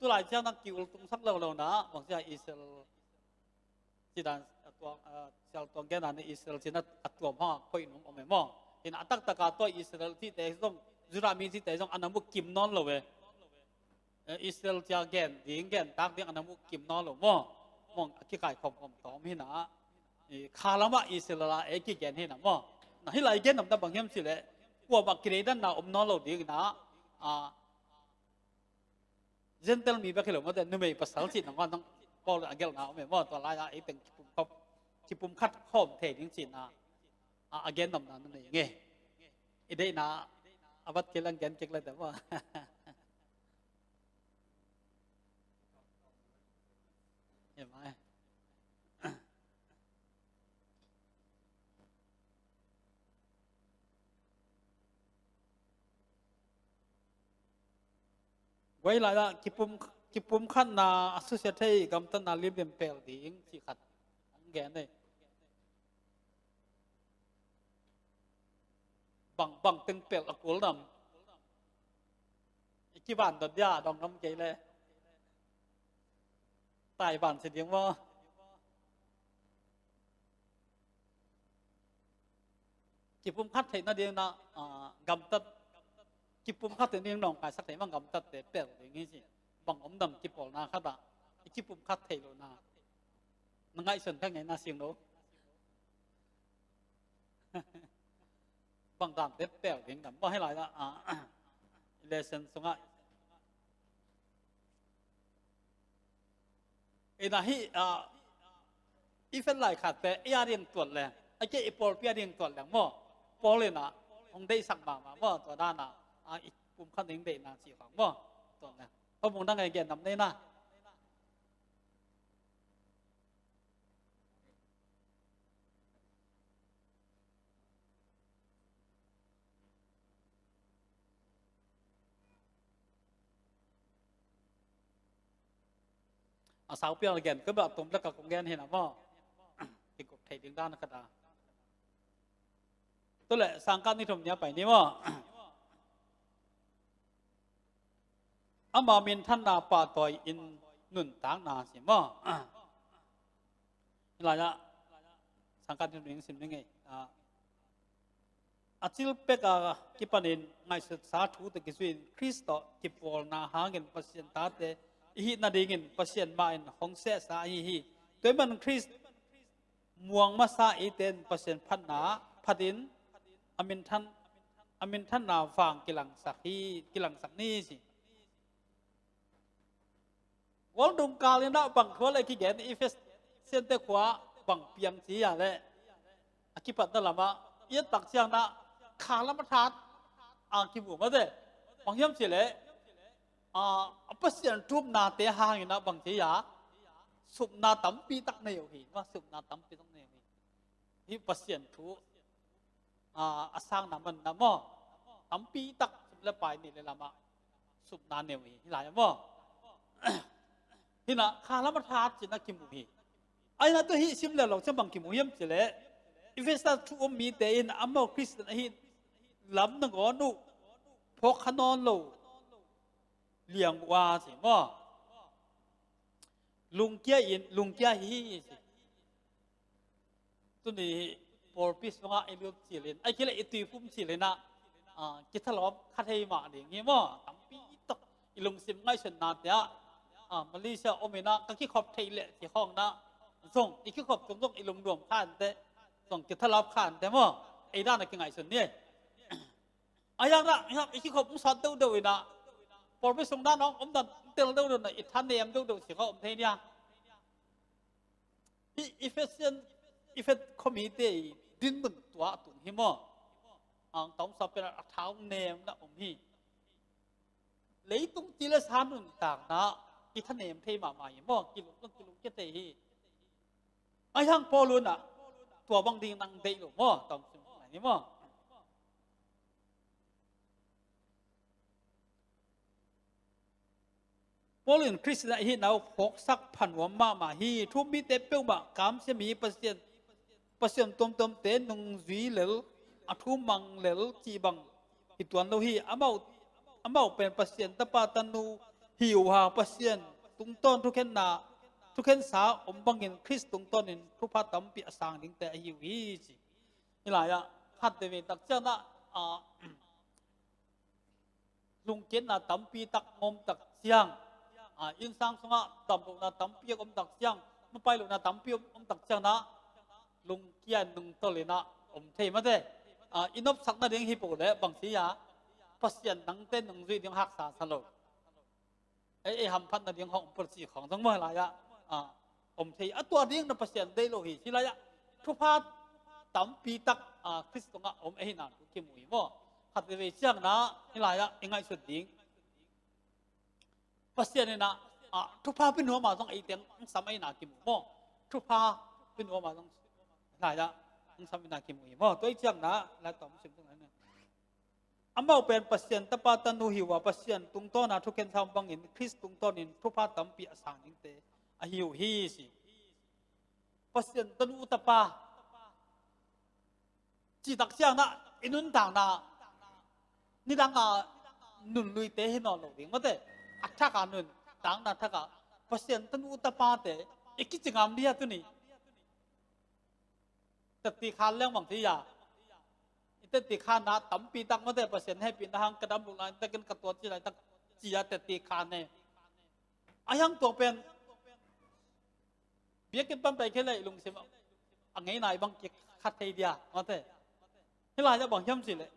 tulai ciang nang ki-ultungsak lo lo na, bang ciang Israel cih dan, a, tuang, a, sial tuang gen dan Israel cih na a tuam hang a koih nuam om e maw? Hi na a taktak a tua Israel cihte zong, Judah mi cihte zong a na mu kim nawn lo e. Eh, Israel cia gen ding, gen tak ding a na mu kim nawn lo maw? Maw, a kikaikhawm khawm tawm hi na. Eh, kha lamah Israel a ei kigen hi na maw? Na hih lai gen nopna bang hiam cih leh kuamah kideidanna om nawn lo ding hi na. Ah, Gentile mi bek hi lo maw, te numei pasal cih nang, nang Paul a gelhna om e maw? Tua lai-ah ei teng kipum khawm, kipum khat khawm thei ding cihna. Ah, a gen nopna na nei nge. I deihna a vat kei leng gen kik le te maw? Hi mai. Guai lai-ah kipum, kipum khatna a susia thei gamtatna limlim pel ding cih khat hong gen ei. Bang, bang teng pel a kul nam. I kivan dot dia dong ngam kei le. Tai van si ding maw? Kipum khat theih nading na, ah, gamtat, kipum khat theih nading nawngkaisak theih mah gamtatte pel ding hi ci. Bang om dam kipawlna khatah i kipum khat theih lohna na ngaihsun kha ngei na sing lo. Bang dante pel ding dam maw hih lai-ah, ah, lesson sungah. Ina hih, ah, i fel lai khatte i a ding tuat leng, a kei i pawlpi a ding tuat leng maw? Paul ina hong deihsak mahmah maw? Tua dana, ah, i pum khat ding deihna cih khang maw? Tuat leng. Hong mung dang ei gen nam nei na. A saupi a gen ka bah tum lak a kong gen hi na maw? Kikup thei ding dan khat a. Tu le sangkah ni thum nia pai ni maw? Ama minthanna pahtawi in nuntakna si maw? Hih lai-ah sangkah ni thum ning sim ni ngei. Ah, a cil pek a kipanin ngaihsutsa thu tawh kizui-in Khrist tawh kipawlna hangin Pasian tate i hih nadingin Pasian mah in hong sehsa ahi hi. Tua ahih man Khrist muang masa eite in Pasian phatna phatin a minthan, a minthanna vang kilangsak hi, kilangsak ni si. Gual dungkal in ah bang thu a le kigen, Efesa siante khua bang piang ci a le a kipatna lamah i et tak ciangin ah kha lam a that a kimu mate. Bang hiam cih leh, a, a Pasian thumnate hangin ah bang ci a, supna tampi tak nei uh hi, ma, supna tampi tak nei uh hi. Hih Pasian thu, a, a sangna manna maw, tampi tak sum le pai nih le lamah supna nei uh hi, hih lai-ah maw. Hih na kha lam a that cih na kimu hi. Ahi na tua hih sim le lo ciang bang kimu hiam cih leh, Efesa thu um mite in amau Khristian ahi lam nangawn uh phawk kha nawn lo liang uh a ci maw. Lungkia in, lungkia hi hi ci. Tuni pawlpi sungah i lut cilin, ai kile i tuiphum cilinah, a, kithalawp kha thei mah ding hi maw? Tampi tak i lungsim ngaihsutnate ah, a, Malaysia ominah ka kikhop thei leh ci khawngna zong i kikhop tung zong i lungnuam kha ante, zong kithalawp kha ante maw? Ei dan a kingaihsun ni. A yak dah i kikhop hong sawt deuhdeuh inah pawlpi sung dan hong omdan tel deuhdeuh na i thanem deuhdeuh ci kha om thei nia. Hih Efesian, Efet khuamite i dinmun tua a tung hi maw? Ang taumsa pen a thau nemna om hi. Leitung ti le sa nuntakna i thanem thei mahmah hi maw? Kilung, kilung kia thei hi. Ahi hang Paul unah tua bang ding nang deih lo maw? Taumsim lai ni maw? Paul in Khristian ahihna uh phawksak phanuam mahmah hi. Thu um mite peuhmah kamsia mi Pasian, Pasian tuamtuamte nungzui lel, a thu mang lel cih bang hi tuan lo hi. Amau, amau pen Pasian tapa tanu hi uh a, Pasian tungtawn thukhenna, thukhensa om bangin Khrist tungtawnin thupha tampi a sang dingte ahi uh hi ci. Hih lai-ah khat veve tak ciangah, a, lungkiatna tampi tak om tak ciang, a, innsang sungah damlohna tampi om tak ciang, mapailohna tampi om, om tak ciang na lungkia nungtolh inah om thei mate. A, i nopsak nading hi po le bang ci a, Pasian nangte nungzui ding haksa sa lo. Ei, ei hamphat nading hong om pol ci khawng zong maw lai-ah, a, om thei a, tua ding na Pasian deih lo hi ci lai-ah thupha tampi tak, a, Khrist tungah om ahihna thu kimu hi maw? Khat veve ciang na hih lai-ah i ngaihsut ding, Pasian inah, a, thupha pinuam a zong ei teng ang sam ahihna kimu maw? Thupha pinuam a zong lai-ah ang sam ahihna kimu hi maw? Tua i ciang na lai tawm sim tung na. Amau pen Pasian tapa tanu hi uh a, Pasian tungtawna thukhensa om bangin Khrist tungtawnin thupha tampi a sang dingte ahi uh hi ci. Pasian tanu tapa cih tak ciangah i nuntakna nidanga nunluite hi nawn lo ding mate. A thaka nuntakna thaka Pasian tanu tapate i kici ngam dih a tuni. Teti khan leng bang ci a, i teti khanna tampi tak mate, Pasian hehpihna hang ka dam luk lai takin ka tuat ci lai tak ci a teti khan e. A hiang tua pen biakinn pan pai khia le i lungsim a ngeina i bang kikhat thei dia mate. Hih lai-ah bang hiam cih leh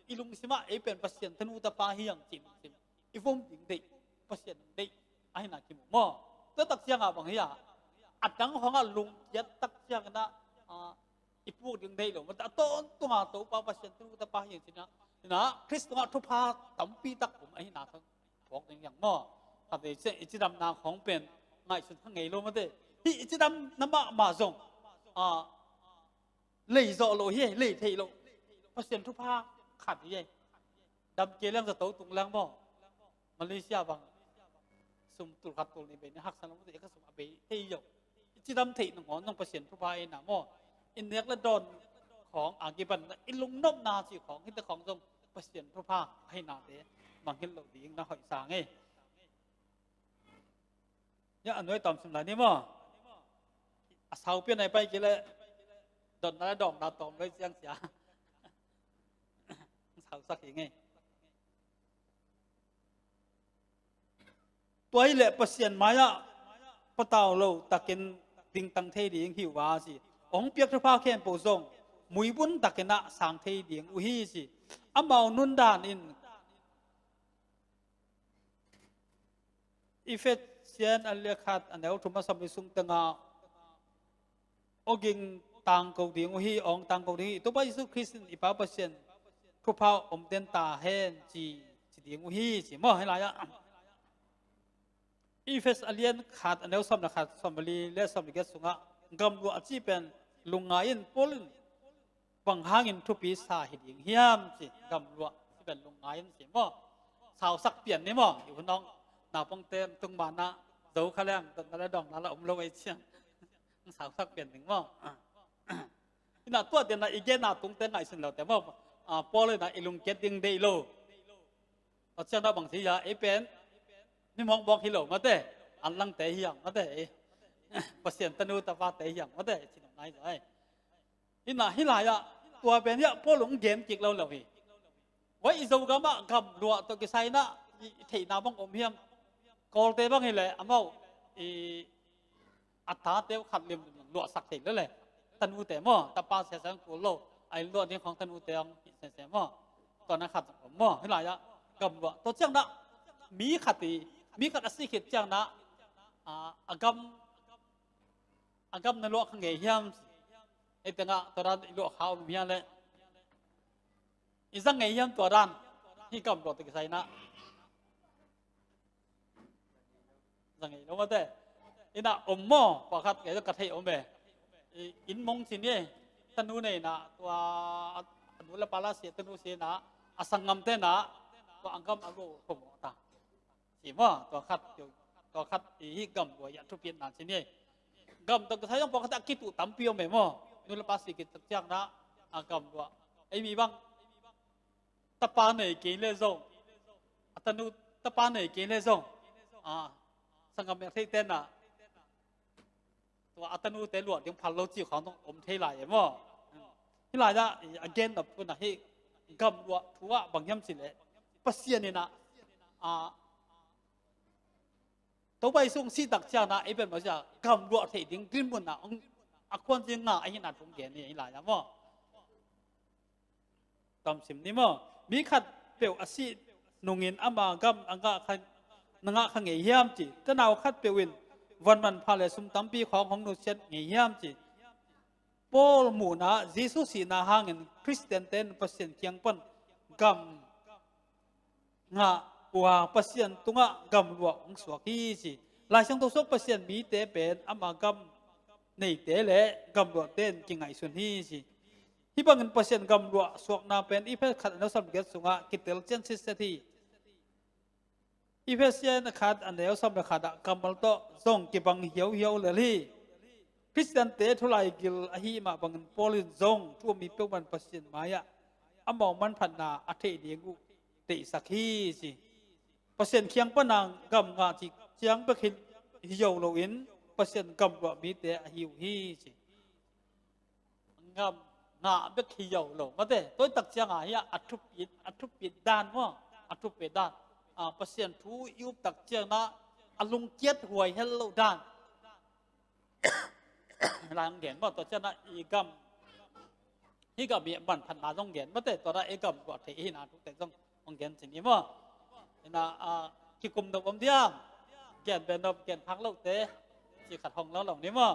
i lungsim ah ei pen Pasian tanu tapa hi ang cih lungsim i vom ding deih, Pasian deih ahihna kimu maw? Tua tak ciangah bang hi a, a dang hong a lungkiat tak ciangin ah, a, i puk ding deih lo mate, a tawntunga Topa Pasian tanu tapa hi ang cih na, na Khrist tungah thupha tampi tak om ahihna thang phawk ding hi ang maw? Khat vei ciang i cidamna khawng pen ngaihsun kha ngei lo mate. Hih i cidamna mahmah zong, a, lei zawh lo hi, lei theih lo. Pasian thupha khat hi. Dam kei leng zato tung leng maw? Malaysia bang sum tul khat tul nih bei ni haksa lo mate, ka sum a bei thei lo. I cidam theih nangawn zong Pasian thupha ahihna maw? I nek le dawn khawng a kipan i lungnopna cih khawng hite khawng zong Pasian thupha ahihnate mangngilh loh ding na hoih sang e. Ya, a nuai tawm sim lai ni maw? A sau pian ai pai kei le dotna le dawngna tawm loi ciang cia. Sausak hi ngei. Tua hi leh Pasian mai-ah patau lo takin dingtang thei ding hi uh a ci. Hong piak thupha khempeuh zong muibun takin ah sang thei ding uh hi ci. Amau nundan in Efesian a lian khat a neu thum a sawm li sung tengah awging tangko ding uh hi, awng tangko ding hi. Topa Jesu Khrist in i Pa Pasian thupha om den ta hen ci, ci ding uh hi, ci maw. Hih lai-ah Efesa a lian khat, a neu sawm le khat, sawm le li le sawm le giat sungah gamluah a cih pen lungngai in. Paul in bang hangin thupi sa hi ding hiam ci, gamluah ci pen lungngai in ci maw. Sausak pian ni maw, i hun awng naupangte tung manah zo kha leng dotna le dawngna la om lo ei ciang. Sausak pian ding maw. Inah tua tena i genna tungte ngaihsun lote maw. Ah, Paul inah i lungkiat ding deih lo. Tua ciangna bang ci hiam, ei pen mi mawkmawk hi lo mate, an langte hiam mate, Pasian tanu tapate hiam mate, ci nop nai zaw ei. Hih lai-ah tua pen hiah Paul hong gen kik lo lo hi. Vai i Zogam ah gamluah tawh kisai inah i theihna bang om hiam? Kawlte bang hileh amau i a tate uh khat limlim luahsak thei lele. Tanute maw, tapa siasia hong kul lo, a inn luah ding khawng tanute hong hih sese maw. Tua na khat om maw, hih lai-ah gamluah. Tua ciangna mi khat i, mi khat a sih khit ciangna, a, a gam, a gam na luah kha ngei hiam? Ei tengah tua dan i luah kha om hiam leh? I zang ngei hiam tua dan? Hih gamluah tawh kisai inah zang ngei lo mate. Inah om maw, pakhat ngei lo ka thei om e. I, inn mong ci ni, tanu nei inah tua, a nu le pa la si, tanu si inah a sanggamte inah tua a gam a luah khawm ta. Ci maw, tua khat, tua khat i hih gamluah i a thupiatna ci ni. Gam tawh kisai zong pawlkhat a kituh tampi om e maw. Nu le pa si khit ciangna a gamluah. Ei mi bang tapa nei kei le zong, a tanu tapa nei kei le zong, a, sanggam mek theih tenah tua a tanute luah ding phal lo cih khawng zong om thei lai e maw. Hih lai-ah a gen nop tunah hih gamluah thu ah bang hiam cih leh Pasian inah, a, Topa Jesu hong sih tak ciangna ei pen maw sia gamluah theih ding dinmun ah hong, a khuanzin nga ahihna thu hong gen hi hih lai-ah maw. Tamsim ni maw. Mi khat peuh a sih nungin ama gam a ngah kha, na ngah kha ngei hiam ci. Tanau khat peuh in van manpha le sum tampi khawng hong nusiat ngei hiam ci. Paul muhna Jesu sihna hangin Khristian ten Pasian kiang pan gam ngah uh a Pasian tungah gamluah hong suak hi ci. Lai Siangtho suak Pasian mite pen ama gam neite le gamluahte in kingaihsun hi ci. Hih bangin Pasian gamluah suakna pen Efesa khat a neu sawm le giat sungah kitel cian sitset hi. Efesa khat a neu sawm le khat ah kammal tawh zong kibang hiauhiau lel hi. Khristiante thulai gil ahi mah bangin Paul in zong thu a mi peuhmah in Pasian mai-ah amau manphatna a theih ding uh deihsak hi ci. Pasian kiang pana gam ngah cih ciang bek hi, hi zo loin Pasian gamluah mite ahi uh hi ci. Gam ngah bek hi zo lo mate, tua tak cianga hi a, a thupit, a thupit dan maw, a thupit dan. A, Pasian thu i up tak ciangna a lungkiat huai hel lo dan. Lai hong gen maw, tua ciangna i gam, hih gam i manphatna zong gen mate, tua na i gam guah thei hihna thute zong hong gen ci ni maw. Ina, a, kikum nop om diam, gen beh nop, gen phak lote ci khat hong lo lo ni maw.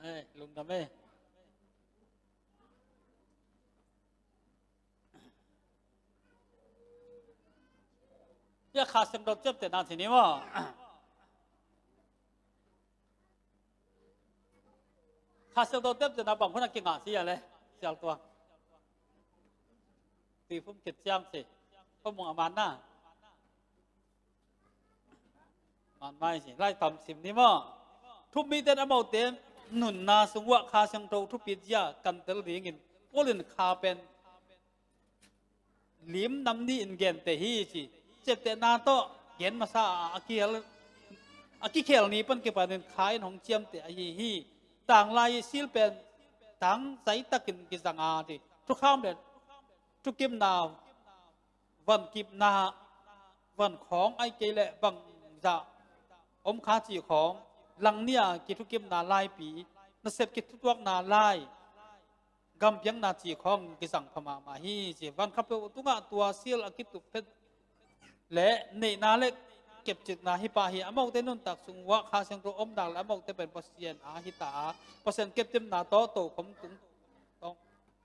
Ai, lungdam e. Hia Kha Siangtho ciaptehna ci ni maw. Kha Siangtho ciaptehna bang hun a kingah ci a le, sial tua. Tuiphum khit ciang ci. Khuamung a man na. Man mai ci. Lai tam sim ni maw. Thup mite in amaute nunna sung uah Kha Siangtho thupit zia kantel dingin Paul in kha pen lim nam ni in gente hi ci. Ciaptehna tawh gen masa a, a kikhel, a kikhel ni pan kipanin kha in hong ciamteh ahi hi. Tanglai sil pen tang zaitakin kizang a, ti thukham le thukimna, van kipna, van khawng ai kei le bangzah om kha cih khawng, langnia kithukimna laipi, nasep kithutuakna lai, gampiangna cih khawng kizang pha mahmah hi ci. Van khat peuh tungah tua sil a kitup phet le neihna le kepcikna hi pah hi. Amaute nuntak sung uah Kha Siangtho omnak le amaute pen Pasian a hi ta a, Pasian kepcipna tawh tokhom tung,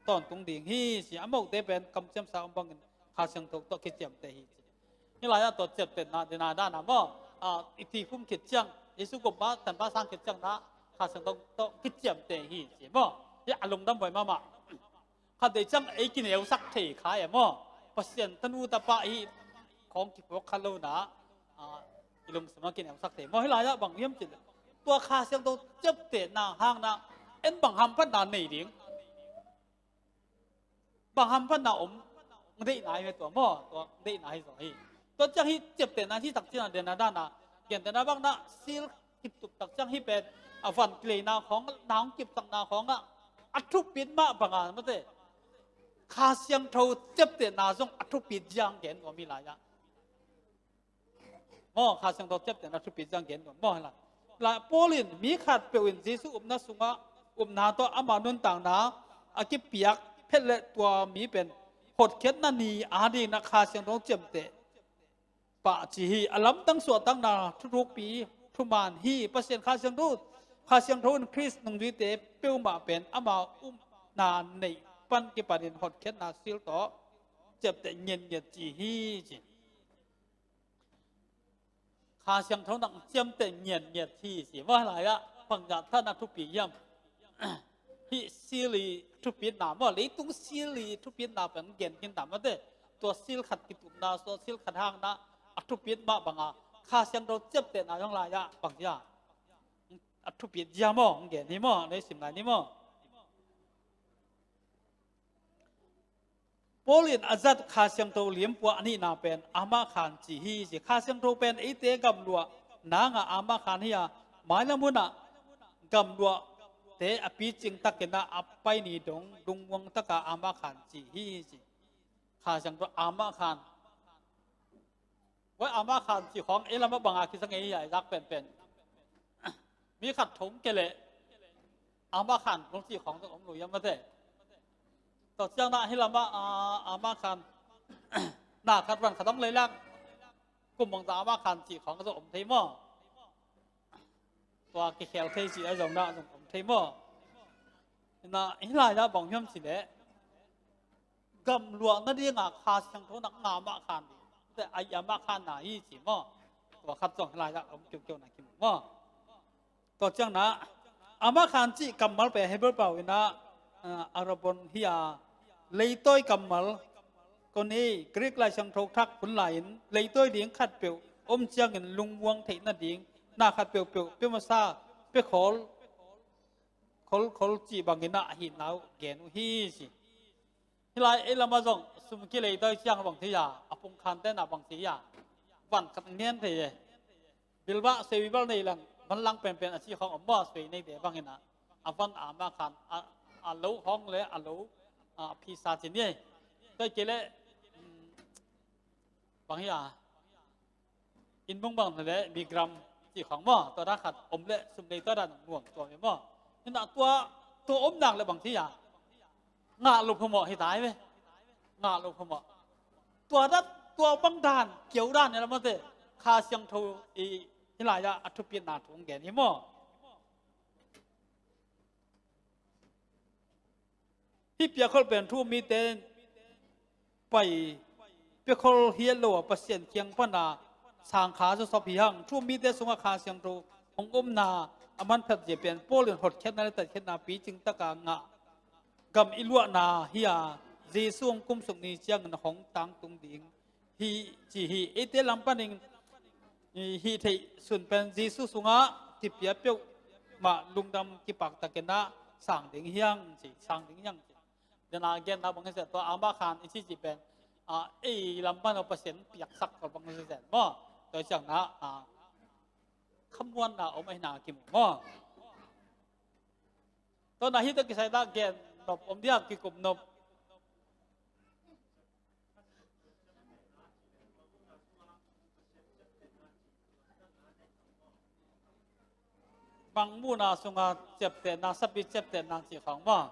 tawntung ding hi ci. Amaute pen kamciamsa om bangin Kha Siangtho tawh kiciamteh hi ci. Hih lai-ah tua ciaptehna dena dana maw, a, i tikhum khit ciang, Jesu gumpa tanpa sang khit ciang na Kha Siangtho tawh kiciamteh hi ci maw. Hih a lungdam huai mahmah. Khat dei ciang ei kineusak thei kha e maw. Pasian tanu tapa hi khawng kiphawk kha lo na, a, i lungsim a kineusak thei maw. Hih lai-ah bang hiam cih leh, tua Kha Siangtho ciaptehna hangna en bang hamphatna nei ding. Bang hamphatna om, deihna hi ve tua maw, tua deihna hi zaw hi. Tua ciang hih ciaptehna hih takciangah dena dana, gentehna bangna sil kitup takciang hih pen a van kileina khawng, na hong kipsakna khawngah a thupit mah banga mate, Kha Siangtho ciaptehna zong a thupit ziang gen nuam hi lai-ah. Maw, Kha Siangtho ciaptehna thupit ziang gen nuam maw, hi lai. Lai Paul in mi khatpeuh in Jesu upna sungah upna tawh ama nuntakna a kipiak phet le tua mi pen hotkhiatna ni adingin Kha Siangtho ciamteh pah ci hi. A lamdang suahtakna thuthukpi thuman hi. Pasian Kha Siangtho, Kha Siangtho in Khrist nungzuite peuhmah pen ama upna neih pan kipanin hotkhiatna sil tawh ciapteh ngianngiat ci hi ci. Kha Siangtho nang ciamteh ngianngiat hi ci. Maw, hih lai-ah bangzah thahatna thupi hiam? Hih sil i thupitna maw, leitung sil i thupitna pen gen khin ta mate. Tua sil khat kitupna, tua sil khat hangna a thupit mah banga Kha Siangtho ciaptehna zong lai-ah bang hiam? A thupit zia maw, gen hi maw, nei sim lai ni maw. Paul in a zat Kha Siangtho limpua a nihna pen amah khan ci hi ci. Kha Siangtho pen eite gamluah nangah amah khan hi a, mailam hunah gamluahte a picing takinah a pai ni dong lungmuang taka amah khan ci hi ci. Kha Siangtho amah khan. Huai amah khan cih khawng ei lamah banga kisa ngei hi a, i zak penpen. Mi khat thong kei leh amah khan kong cih khawng zong om lo hiam mate. Tua ciang na hih lamah, a, amah khan na khat van khat om lei lak. Kum bangzah amah khan cih khawng zong om thei maw. Tua kikhel thei cih a zong na zong om thei maw. Na hih lai-ah bang hiam cih leh, gamluah nadingah Kha Siangtho nang amah khan ding. Te ai amah khan na hi ci maw. Tua khat zong hih lai-ah om kiukiu na kimu maw. Tua ciang na amah khan cih kammal pen Hebrew pau inah, ah, arabon hi a, leitawi kammal. Kon ei Greek Lai Siangtho thak hun lai-in leitawi ding khatpeuh om ciangin lungmuang theih nading na khat peuhpeuh pia masa, pia khawl, khawl, khawl cih banginah a hihna uh gen uh hi ci. Hih lai ei lamah zong sum kileitawi ciang bang thei a, a pungkhante na bang thei a, van khat ngen thei e. Bilbah suei bibal nei lang, van lang penpen a cih khawng om maw, suei neite banginah a van amah khan a, a lo khawng le a lo, a phisa ci ni. Tua kei leh, um, bang hi a, inn bung bang le mi gram cih khawng maw, tua dan khat om leh sum lei tua dan nuam tua mi maw. Hinah tua, tua omnak le bang thei a, ngah lo phamawh hi tai ve. Ngah lo phamawh. Tua dan, tua bang dan kiau dan ni lamate, Kha Siangtho i hih lai-ah a thupitna thu gen hi maw. Hih piakhol pen thu mite pai piakhol hiat lo a Pasian kiang pana sangkha zawsop hi hang. Thu mite sungah Kha Siangtho hong omna a manphat zia pen Paul in hotkhiatna le tatkhiatna picing taka ngah gam i luahna hi a, Jesu hong kumsuk ni ciangin hong tangtung ding hi ci hi. Eite lam panin hih theih sun pen Jesu sungah thipia peuhmah lungdam kipaktakinah sang ding hiang ci, sang ding hiang ci. Dena genna bang hi zet tua amah khan i cihcih pen, a, ei lam pan a Pasian piaksak kol bang hi zet maw. Tua ciangna, a, khamuanna om ahina kimu maw. Tua na hi tawh kisai dah gen nop om diam, kikum nop. Bang muhna sunga ciaptehna, sapi ciaptehna ci khawng maw?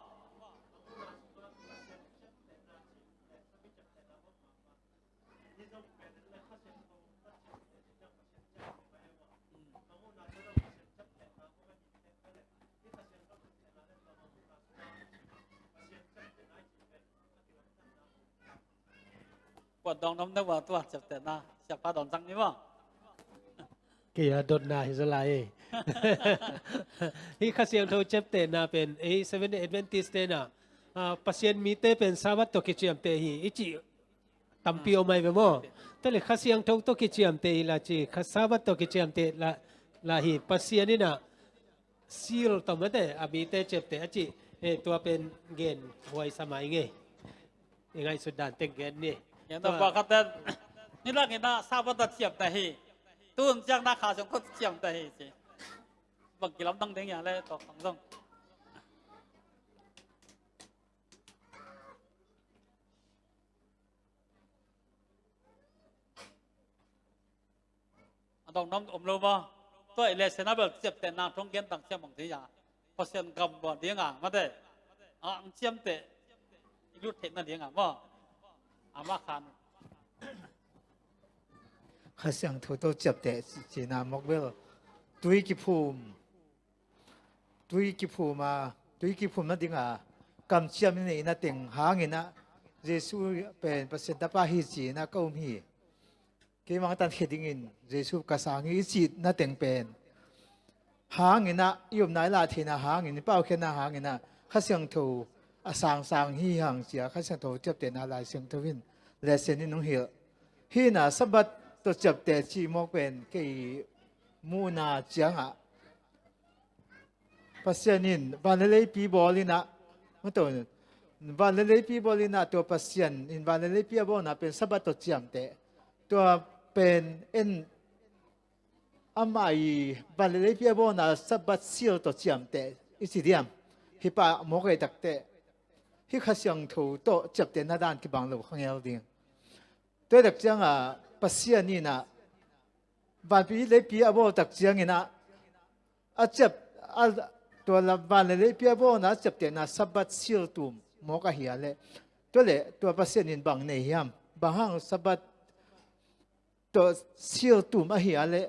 Puat dong nom deuh a tua ciaptehna, siapa dong zang ni maw? Kei a dotna hi zaw lai ei. Hih Kha Siangtho ciaptehna pen ei Seventh Day Adventist te na, ah, Pasian mite pen Sabbath tawh kiciamteh hi i cih tampi om ai ve maw? Tua leh Kha Siangtho tawh kiciamteh hi la ci, Kha Sabbath tawh kiciamteh la, la hi. Pasian in a seal tawh mate a mite ciapteh a cih, eh, tua pen gen huai sa mai ngei. I ngaihsut dan teng gen ni. Gen tua pakhat ten, nidang in a Sabbath a ciamteh hi. Tun ciang na Kha Siangtho ciamteh hi ci. Bang kilamdang ding hia le tua khang zong. A dong nom om lo maw? Tua i le sena bel ciaptehna thong gen tang ciam bang ci a. Pasian gam luah ding a mate. A ang ciamteh i lut theihna ding a maw? Ama khan. Kha Siangtho tawh ciapteh cina mawk bel. Tui kiphum. Tui kiphum a, tui kiphum nading a kamciam i neihna teng hangin a, Jesu pen Pasian Tapa hi ci-in a ka um hi. Keimah tankhe dingin Jesu ka sang hi i cihna teng pen hangin a, i upna i lah theihna hangin, i paukhiatna hangin a, Kha Siangtho a sangsang hi hang ci a, Kha Siangtho ciaptehna Lai Siangtho in lesson in hong hilh. Hi na Sabbath tawh ciapteh cih mawk pen kei muhna ciangah Pasian in van le leipi bawl in a, hong to, van le leipi bawl in a, tua Pasian in van le leipi a bawlna pen Sabbath tawh ciamteh. Tua pen en amah i van le leipi a bawlna Sabbath seal tawh ciamteh i ci diam? Hih pa mawk ei takteh hih Kha Siangtho tawh ciaptehna dan kibang lo kha ngel ding. Tua tak ciangah Pasian in a vanpi leipi a bawl tak ciangin a, a ciap, a, tua la, van le leipi a bawlna a ciaptehna Sabbath seal tum mawk ahi a leh, tua leh tua Pasian in bang nei hiam? Bang hang Sabbath tua seal tum ahi a leh,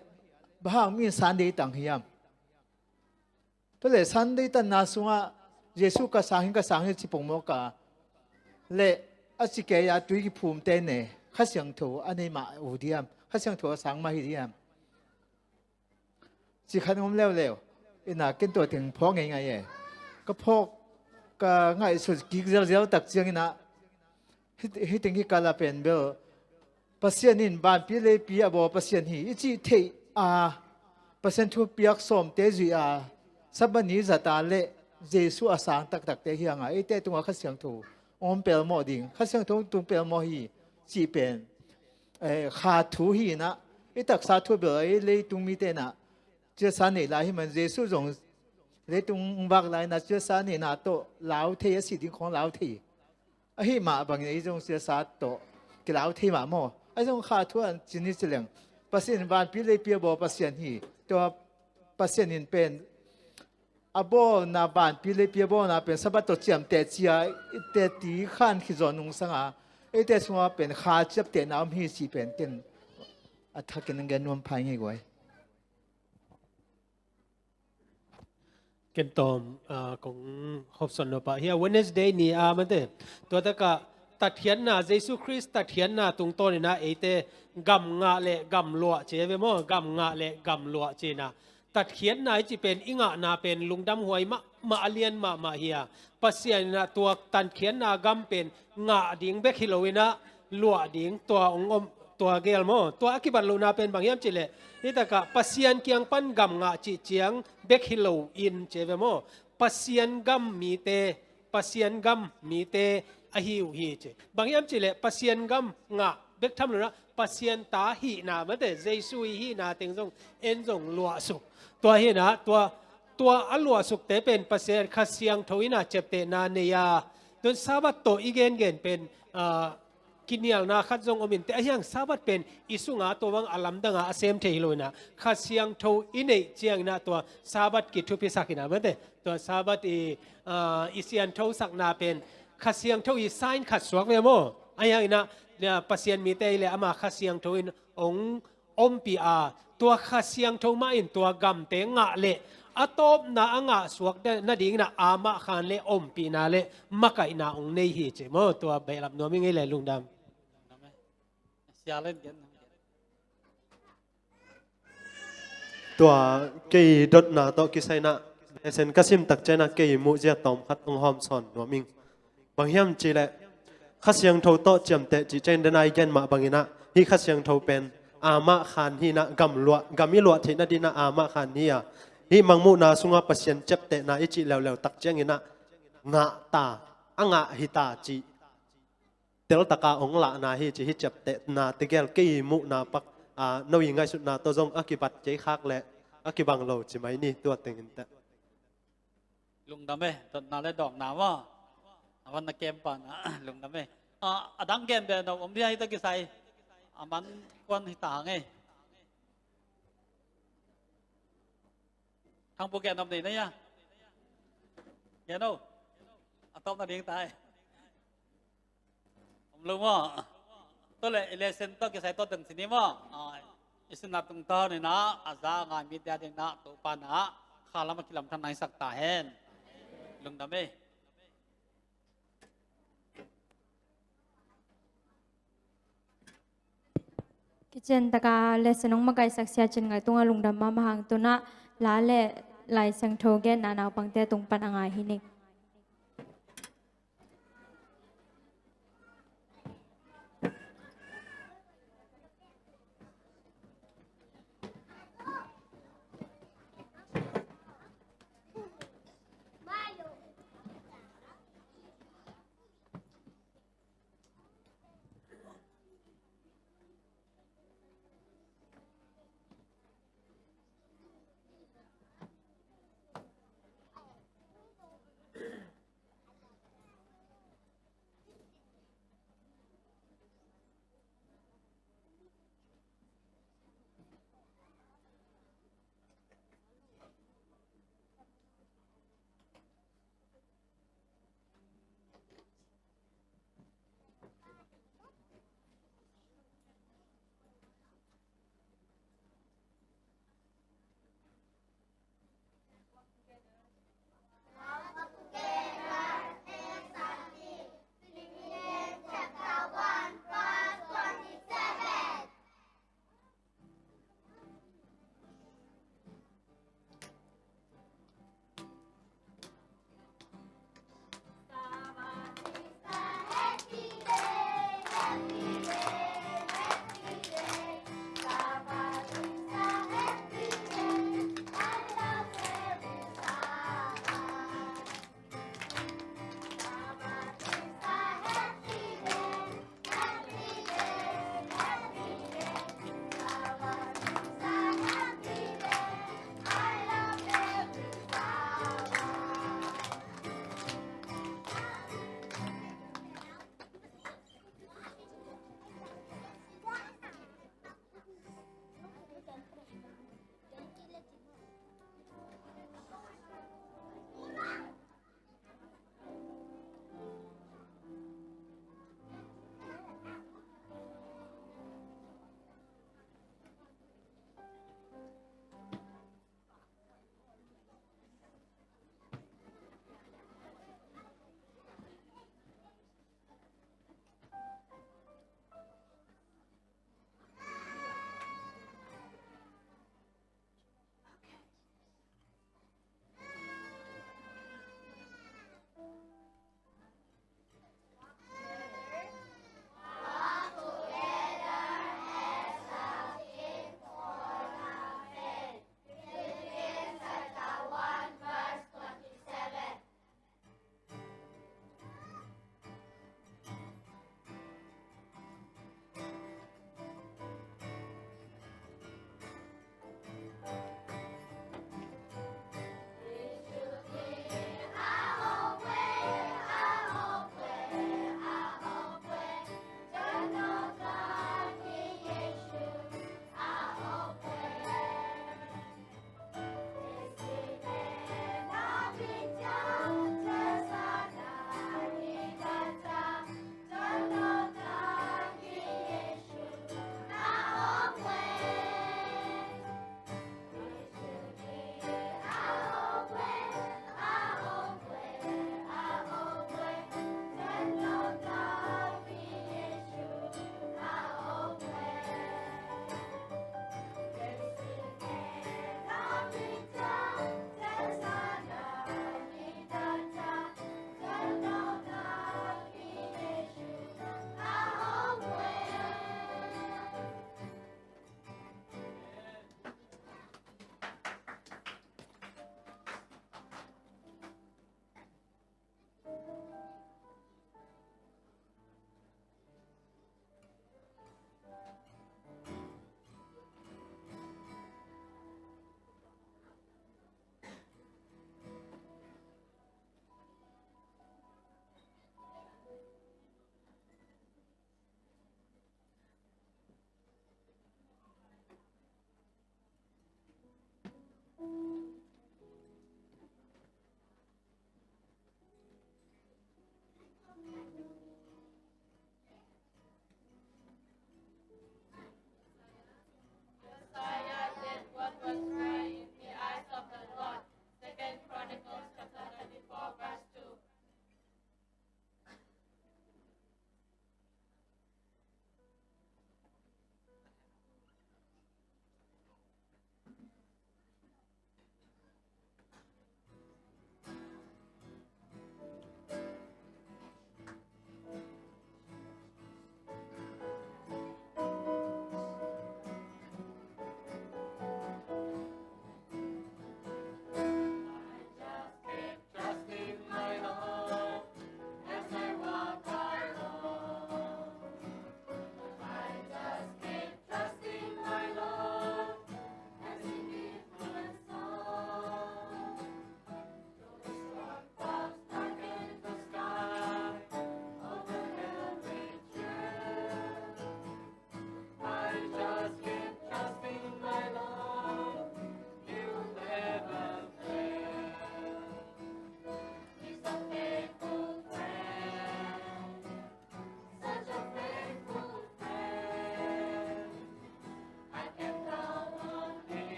bang hang mi in Sunday tang hiam? Tua leh Sunday tanna sungah Jesu ka sang hi, ka sang hi ci pongmawk a leh, a ci kei a tui kiphumte ne, Kha Siangtho a nei mah uh diam? Kha Siangtho a sang mah hi diam? Ci khat om leuleu. Ina ken tua teng phawk ngeingai e. Ka phawk, ka ngaihsut kik zelzel tak ciangin a, hih, hih teng hih kal a pen bel Pasian in vanpi leipi a bawl Pasian hi i cih theih a, Pasian thupiak sawmte zuih a, Sabbath ni zat a leh Jesu a sang taktakte hi hang a, eite tungah Kha Siangtho hong om pelmawh ding, Kha Siangtho hong tung pelmawh hi cih pen, eh, kha thu hi in a, i taksa thu bel a, i leitung mite in a, ciatsa nei lai hi man, Jesu zong leitung vak lai in a, ciatsa neihna tawh lau thei, a sih ding khawng lau thei. Ahi mah bangin ei zong ciatsa tawh kilau thei mah maw? Ahi zong kha thu an cin hi ci leng, Pasian in vanpi leipi a bawl Pasian hi. Tua Pasian in pen a bawlna, vanpi leipi a bawlna pen Sabbath tawh ciamteh ci a, eite ti khan khit zaw nungsang a, eite sungah pen kha ciaptehna om hi cih pen ken a thakin gen nuam phai ngei guai. Ken tawm, ah, kong hopsawn nop ah hi a, Wednesday ni a mate. Tua takah tatkhiatna, Jesu Khrist tatkhiatna tungtawn in a eite gam ngah le gam luah ci ve maw? Gam ngah le gam luah ci in a. Tatkhiatna i cih pen i ngahna pen lungdam huai mahmah, a lian mahmah hi a. Pasian in a tua tatkhiatna gam pen ngah ding bek hi lo in a, luah ding tua hong om, tua gel maw? Tua a kibat lohna pen bang hiam cih leh, hih takah Pasian kiang pan gam ngah cih ciang bek hi lo in ci ve maw? Pasian gam mite, Pasian gam mite ahi uh hi ci. Bang hiam cih leh Pasian gam ngah bek tham lo in a, Pasian ta hihna mate, Jesu i hihna teng zong en zong luahsuk. Tua hi in a, tua tua a luahsukte pen Pasian Kha Siangtho in a ciaptehna nei a, tun Sabbath tawh i gengen pen, ah, kinialna khat zong om in teh, ahi hang Sabbath pen i sunga tua bang a lamdanga a sem thei hi lo in a, Kha Siangtho i neih ciangin a tua Sabbath kithupisak in a, mate, tua Sabbath i, ah, i sianthosakna pen Kha Siangtho i sign khat suak ve maw? Ahi hang in a, ah, Pasian mite i le ama Kha Siangtho in ong ompih a, tua Kha Siangtho mah in tua gamte ngah leh a tawpna a ngah suak nadingin a amah khan le ompihna le makaihna ong nei hi ci maw? Tua behlap nuam ing ei le, lungdam. Sia len gen. Tua kei dotna tawh kisai in a, lesson ka sim tak ciangin a kei muhzia tawm khat ong hawmsawn nuam ing. Bang hiam cih leh, Kha Siangtho tawh ciamteh cih ciangin, den a i gen mah bangin a, hih Kha Siangtho pen amah khan hi in a, gam luah, gam i luah theih nadingin a amah khan hi a, hih Mangmuhna sunga Pasian ciaptehna i cih leuleu tak ciangin a, ngah ta, a ngah hi ta cih teltaka ong lahna hi ci. Hih ciaptehna tegel kei muhna pak, a, no i ngaihsutna tawh zong a kibat kei khak leh a kibang lo ci mai ni, tua teng in teh. Lungdam e, dotna le dawkna maw? A van na kem pa na, lungdam e. A, a dang gen be no om dia, hih tawh kisai a man kuan hi ta hang e. Thang bu gen om nei na ia. Gen o. A tawp nading ta e. Om lo maw? Tua leh i lesson tawh kisai tua teng ci ni maw? A, i sinna tungtawn in a, a za a ngai mite adingin a Topa in a kha lam a kilamdang na hisak ta hen. Lungdam e. Kician taka lesson ong makaihsak Sia Cin Ngai tungah lungdam mahmah hang. Tu in a la le Lai Siangtho genna naupangte tung pan a ngai hi ning.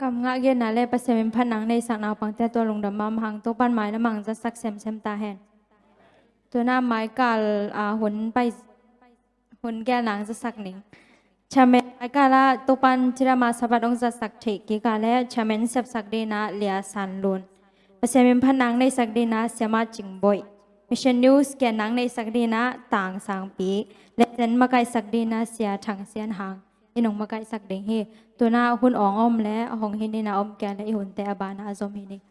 Kam ngah genna le Pasian min phat nang neihsak naupangte tua lungdam mahmah hang, Topan mailam ah hong zatsak semsem ta hen. Tuna maikal, ah, hun pai, hun gelna hong zatsak ning. Chairman maikal ah Topan cidam a Sabbath hong zatsak theih kik a le Chairman sepsak dingin ah Lia San Lun. Pasian min phat nang neihsak dingin ah Siama Cing Boih. Mission News kian nang neihsak dingin ah Tang Sang Pi. Legend makaihsak dingin ah Sia Thang Sian Hang in hong makaihsak ding hi. Tuna hun awng om le a hong hi ning a, om kei a le i hunte a ban ah a zom hi ning.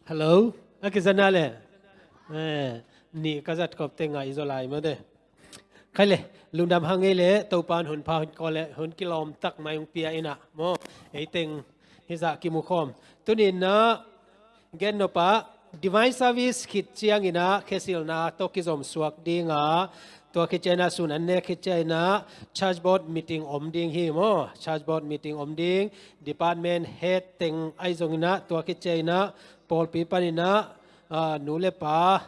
Hello. A kizat na le. Eh, nih ka zat khop teng a i zaw lai mawk de. Khai le, lungdam hang ei le, Topan hun pha hun kawl le, hun kilawm tak mai hong pia in ah maw. Ei teng hizah kimu khawm. Tuni in ah, gen nop ah, Divine Service khit ciangin ah, khesilna tawh kizom suak ding a, tua khit ciangin ah, sun an nek khit ciangin ah, Church Board meeting om ding hi maw. Church Board meeting om ding, department head teng ahi zongin ah, tua khit ciangin ah, pawlpi panin ah, ah, nu le pa,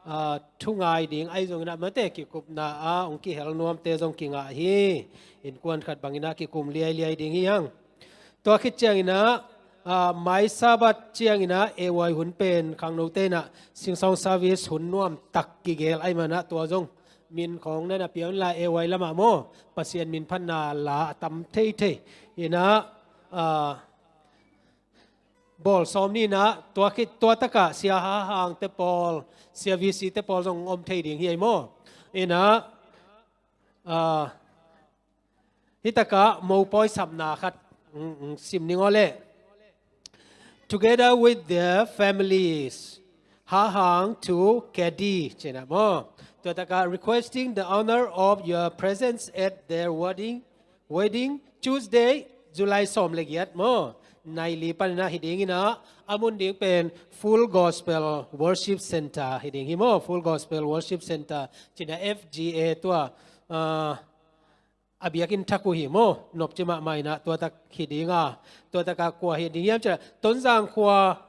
ah, thu ngai ding ahi zongin ah, mate kikupna ah hong kihel nuamte zong kingah hi. Innkuan khat bangin ah kikum liailiai ding hi hang. Tua khit ciangin ah, ah, mai Sabbath ciangin ah, A Y hun pen khangnote in ah, Sing Song service hun nuam tak kigel ahih man ah, tua zong min khawng na na pia un la, A Y lamah maw, Pasian min phatna la a tam theithei in ah, ah, bawl sawm ni in ah, tua khit, tua tak ah Sia Ha Hang te pawl, Sia V C te pawl zong om thei ding hi ei maw. In ah, ah, hih tak ah mopawi sapna khat, mm, mm, sim ning aw le. Together with their families, Ha Hang to Kedi, ci in ah maw. Tua tak ah, requesting the honor of your presence at their wedding, wedding, Tuesday, July sawm le giat maw. Nai li panin ah hi ding in ah, a mun ding pen Full Gospel Worship Center hi ding hi maw. Full Gospel Worship Center ci in ah, F G A tua, ah, a biakinn thak uh hi maw. Nopci mahmah in ah tua tak hi ding a. Tua tak ah kua hi ding hiam ci in ah, Tonzang khua,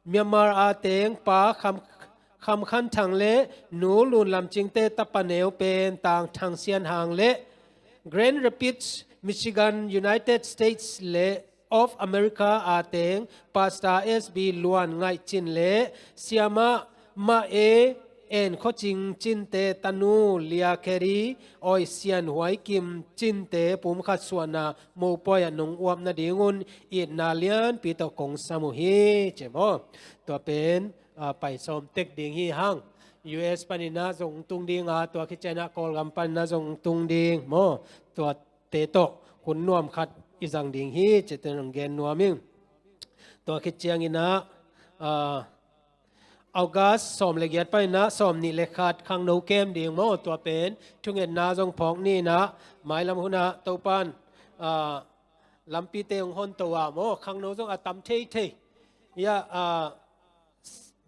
Myanmar a teng Pa Kham, Kham Khan Thang le Nu Lun Lam Cing te tapa neu pen Tang Thang Sian Hang le Grand Rapids, Michigan, United States le of America a teng Pastor S B Luan Ngaih Cin le Siamah Mah E En Khaw Cing Cin te tanu Lia Kheri Awi Sian Huai Kim Cin te pumkhat suahna mopawi ah nong uap nadingun itna lianpi tawh kong sam uh hi, ci maw. Tua pen, ah, pai sawm tek ding hi hang. U S panin ah zong tung ding a, tua khit ciangin ah Kawlgam panin ah zong tung ding maw. Tuate tawh hun nuam khat i zang ding hi, cihte nong gen nuam ing. Tua khit ciangin ah, ah, August sawm le giat panin ah sawm nih le khat khangno kem ding maw. Tua pen thungetna zong phawk ni in ah, mailam hun ah Topan, ah, lampite hong hon to a maw, khangno zong a tam theithei. Ya, ah,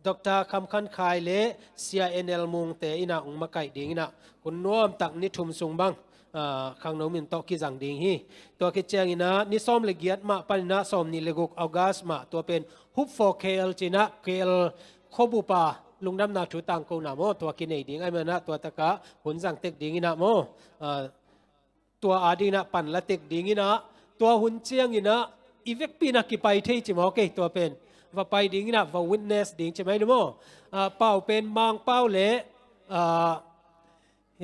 Doctor Kham Khan Khai le Sia N L Mung te in ah hong makaih ding in ah, hun nuam tak ni thum sung bang, ah, khangno min tawh kizang ding hi. Tua khit ciangin ah ni sawm le giat mah panin ah sawm nih le guk August mah, tua pen Hope for K L ci in ah, K L khuabup a lungdamna thu tangkona maw, tua kinei ding ahih man ah, tua tak ah hun zang tek ding in ah maw, ah, tua ading in ah pan la tek ding in ah, tua hun ciangin ah i vekpi in ah kipai thei ci maw, kei tua pen va pai ding inah va witness ding ci mai ni maw? Ah, pau pen Mang pau le, ah,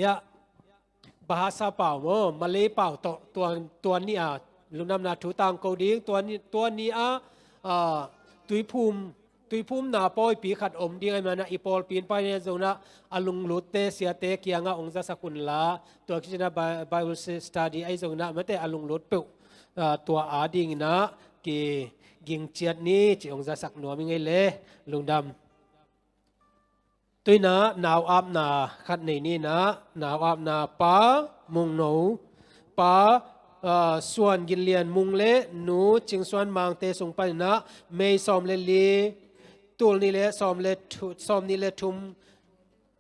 ya, Bahasa pau maw, Malay pau tawh tua, tua ni a lungdamna thu tangko ding, tua ni, tua ni a, ah, tuiphum, tuiphumna pawipi khat om ding ahih manah i pawlpi in pioneer zong inah a lunglutte siate kiangah hong zasak unla, tua kicinah Bi-, Bible study ahi zong inah mate a lunglut peuh, ah, tua ading inah kiging ciat ni ci hong zasak nuam ing ei le, lungdam. Tuinah nau apna khat nei ninah, nau apna Pa Mungno, Pa, ah, Suan Gin Lian Mung le Nu Cing Suan Mangte sung paninah May sawm le li, tul nih le sawm le thu-, sawm nih le thum,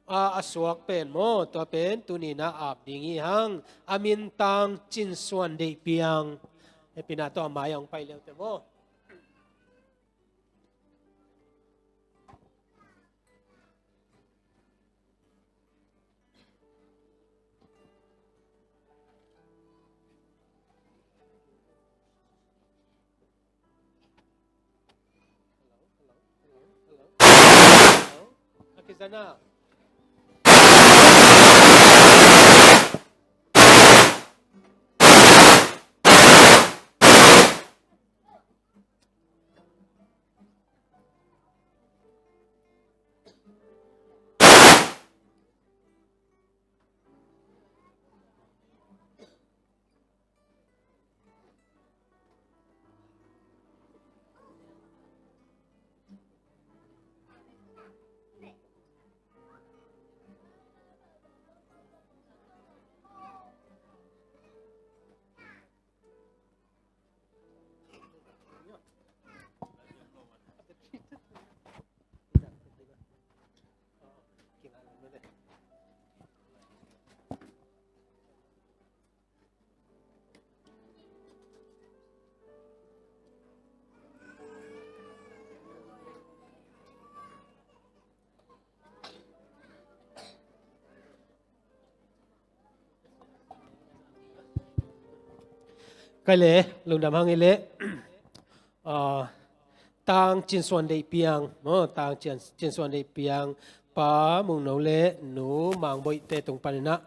ah, a suak pen maw, tua pen tuninah ap ding hi hang. A min Tang Cin Suan Deih Piang. Hepinah tua a mai a hong pai leute maw? Kai le, lungdam hang i le, ah, Tang Cin Suan Deih Piang, maw, Tang Cin, Cin Suan Deih Piang, Pa Mungno le Nu Mang Boih te tung paninah.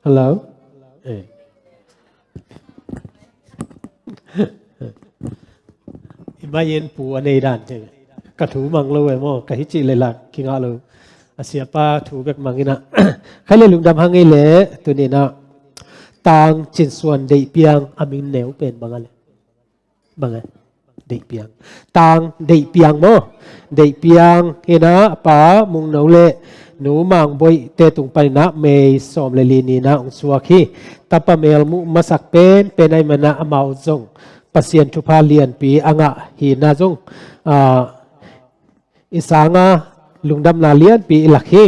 Hello. Eh. I mai in pu a nei dan te. Ka thu mang lo e maw, ka hi cih le lak kingah lo. A siapa thu bek mang inah. Khai le lungdam hang i le, tuninah Tang Cin Suan Deih Piang a min neu pen bang a le. Bang e? Deih Piang. Tang Deih Piang maw? Deih Piang hinah Pa Mungno le Nu Mang Boih te tung paninah May sawm le li ninah hong suak hi. Tapa mel muh masak pen pen ahih manah amau zong Pasian thupha lianpi a ngah hinah zong, ah, i sanga lungdamna lianpi i lak hi.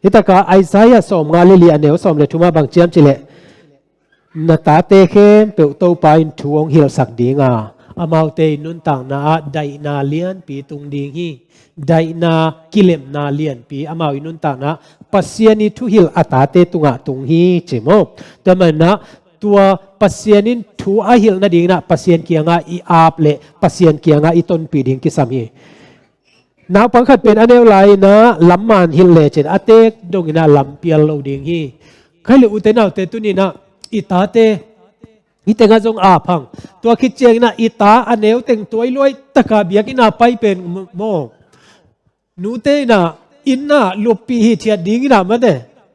Hitaka Isaiah sawmnga le li a neu sawm le thumah bang ciam cileh, na tate khempeuh Topa in thu hong hilhsak dinga, amaute i nuntakna ah daihna lianpi tung ding hi. Daihna kilemna lianpi amau i nuntakna ah Pasian i thuhilh a tate tungah tung hi ci maw? Tua manah tua Pasian in thu a hilh nadinginah Pasian kiangah i ap le Pasian kiangah i tonpih ding kisam hi. Naupang khat pen a neu lai-inah lam man hilh lecin a tek donginah lam pial lo ding hi. Khai le ute naute, tuni-in ah i tate, i tengah zong a phang. Tua khit ciangin ah i ta a neu teng tua i luai taka biakinn ah pai pen maw. Nute in ah inn ah luppih hithiat dingin ah mate,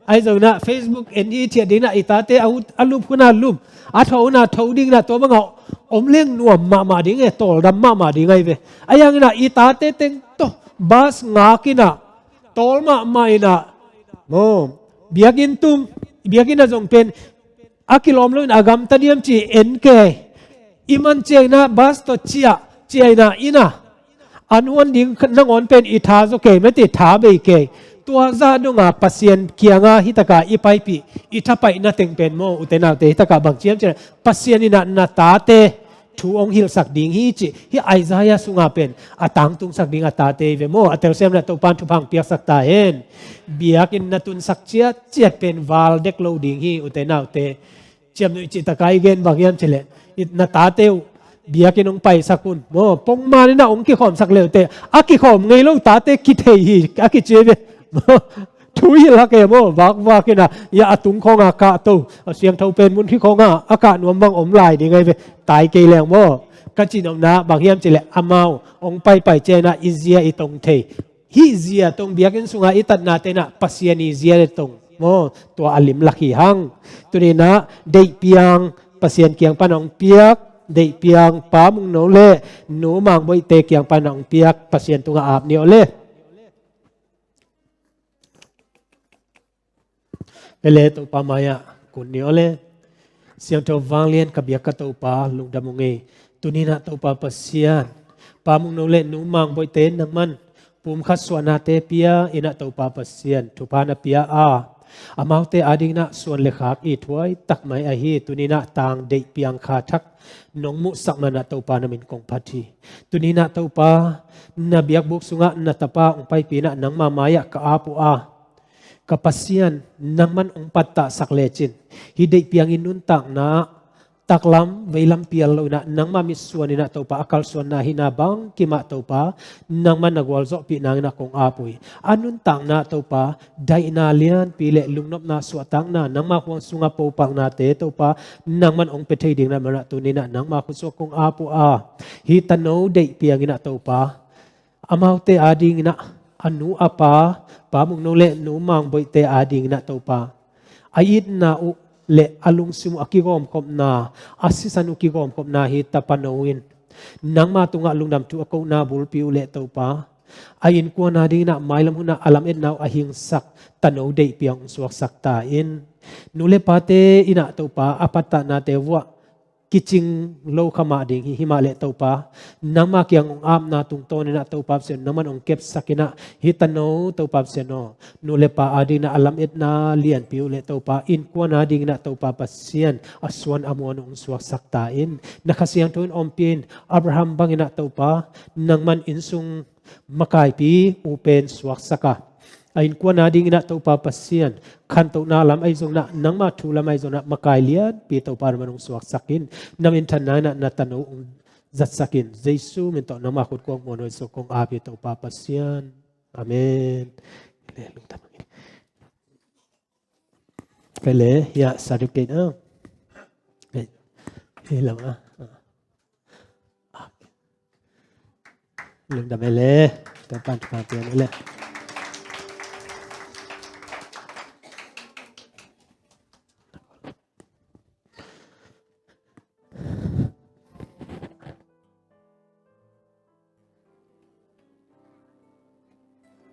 ahi zongin ah Facebook en hithiat dingin ah i tate a ut, a lup hun ah lup, a tho hun ah tho dingin ah tua bangah om leng nuam mahmah ding e, tawldam mahmah ding ahi ve. Ahi hangin ah i tate teng tawh bas ngakin ah, tawl mahmah in ah, maw, biakinn tung, biakinn ah zong pen a kilawm lo in a gamta diam ci en kei. I man ciangin ah bas tawh ciah, ciah in ah inn ah an huan ding nangawn pen i tha zaw kei, mate, tha bei kei. Tua zah dongah Pasian kiangah hi takah i paipih, i thapaihna teng pen maw, ute naute, hi takah bang ci hiam cih leh, Pasian in ah na tate thu hong hilhsak ding hi cih, hih Isaiah sungah pen a tangtungsak ding a tate hi ve maw. A telsiam in ah Topa'n thupha hong piaksak ta hen. Biakinn na tunsak ciatciat pen val dek lo ding hi, ute naute. Ciamnuih cih takah i gen bang hiam cih leh, i na tate uh biakinn hong paisak un maw, pongman in ah hong kikhawmsak le uh teh, a kikhawm ngei lo tate kithei hi a kici hi ve. Thu hilh hak e maw, vakvak in ah, ia a tung khawngah kah to, a siangtho pen mun khi khawngah a kah nuam bang om lai ding ahi ve, tai kei leng maw. Ka cihnopna bang hiam cih leh, amau hong paipai ciangin ah i zia i tong thei. Hih zia tong, biakinn sungah i tatnate in ah Pasian i zia le tong maw, tua a limlak hi hang. Tuni-in ah deihpiang Pasian kiang pan hong piak, deihpiang Pa Mungno le Nu Mang Boihte kiang pan hong piak, Pasian tungah ap ni aw le. Pele, Topa mai-ah kun ni aw le. Siangtho vanglian ka biak ka Topa, lungdam ung ei. Tuni-in ah Topa Pasian, Pa Mungno le Nu Mang Boihte nangman pumkhat suahnate pia in ah Topa Pasian, thupha na pia a, amaute adingin ah suan le khak i thuai tak mai ahi. Tuni-in ah tang deih piang kha thak nong muhsak man ah Topa, na min kong phat hi. Tuni-in ah Topa, na biakbuk sungah na tapa hong paipih in ah nangma mai-ah ka ap uh a, ka Pasian, nangman hong pattahsak lecin, hih deih piang i nuntakna taklam veilam pial lo in ah, nangma mitsuan in ah Topa, a kalsuanna hihna bangkim ah Topa, nangman na gualzawhpih nangin ah kong ap uh hi. A nuntakna Topa, daihna lianpi le lungnopna suahtakna, nangma khuang sungah popalnate Topa, nangman hong pia thei ding na man ah tuni-in ah nangma khutsuak kong ap uh a, hih tano deih piang in ah Topa, amaute adingin ah, a nu a pa, Pa Mungno le Nu Mang Boihte adingin ah Topa, a itna uh le a lungsim uh a kigawmkhopna, a sisan uh kigawmkhopna hi tapano in, nangma tungah lungdam thu a kohna bulpi uh le Topa, a innkuan adingin ah mailam hunah a lametna uh a hingsak tano deih piang hong suaksak ta in. Nu le pate in ah Topa, a pattahnate vuah kicing lo kha mah ding hi, himah le Topa, nangma kiang hong apna tungtawn in ah Topa Pasian, nangman hong kepsak in ah, hih tano Topa Pasian aw, nu le pa adingin ah a lametna lianpi uh le Topa, innkuan adingin ah Topa Pasian, a suan a muan uh hong suaksak ta in. Na Kha Siangtho in ompih in, Abraham bangin ah Topa, nangman innsung makaipi uh pen suaksak a, a innkuan adingin ah Topa Pasian, khantohna lam ahi zongin ah, nangma thu lam ahi zongin ah, makai lianpi Topa nangman hong suaksak in. Na minthanna in ah na tano hong zatsak in. Jesu min tawh nangma khut kuak muanhuai suak kong ap hi Topa Pasian. Amen. Pele, ya, certificate ah. Hei, hei lam ah. Lungdam ei le. Topa'n thupha pia ei le.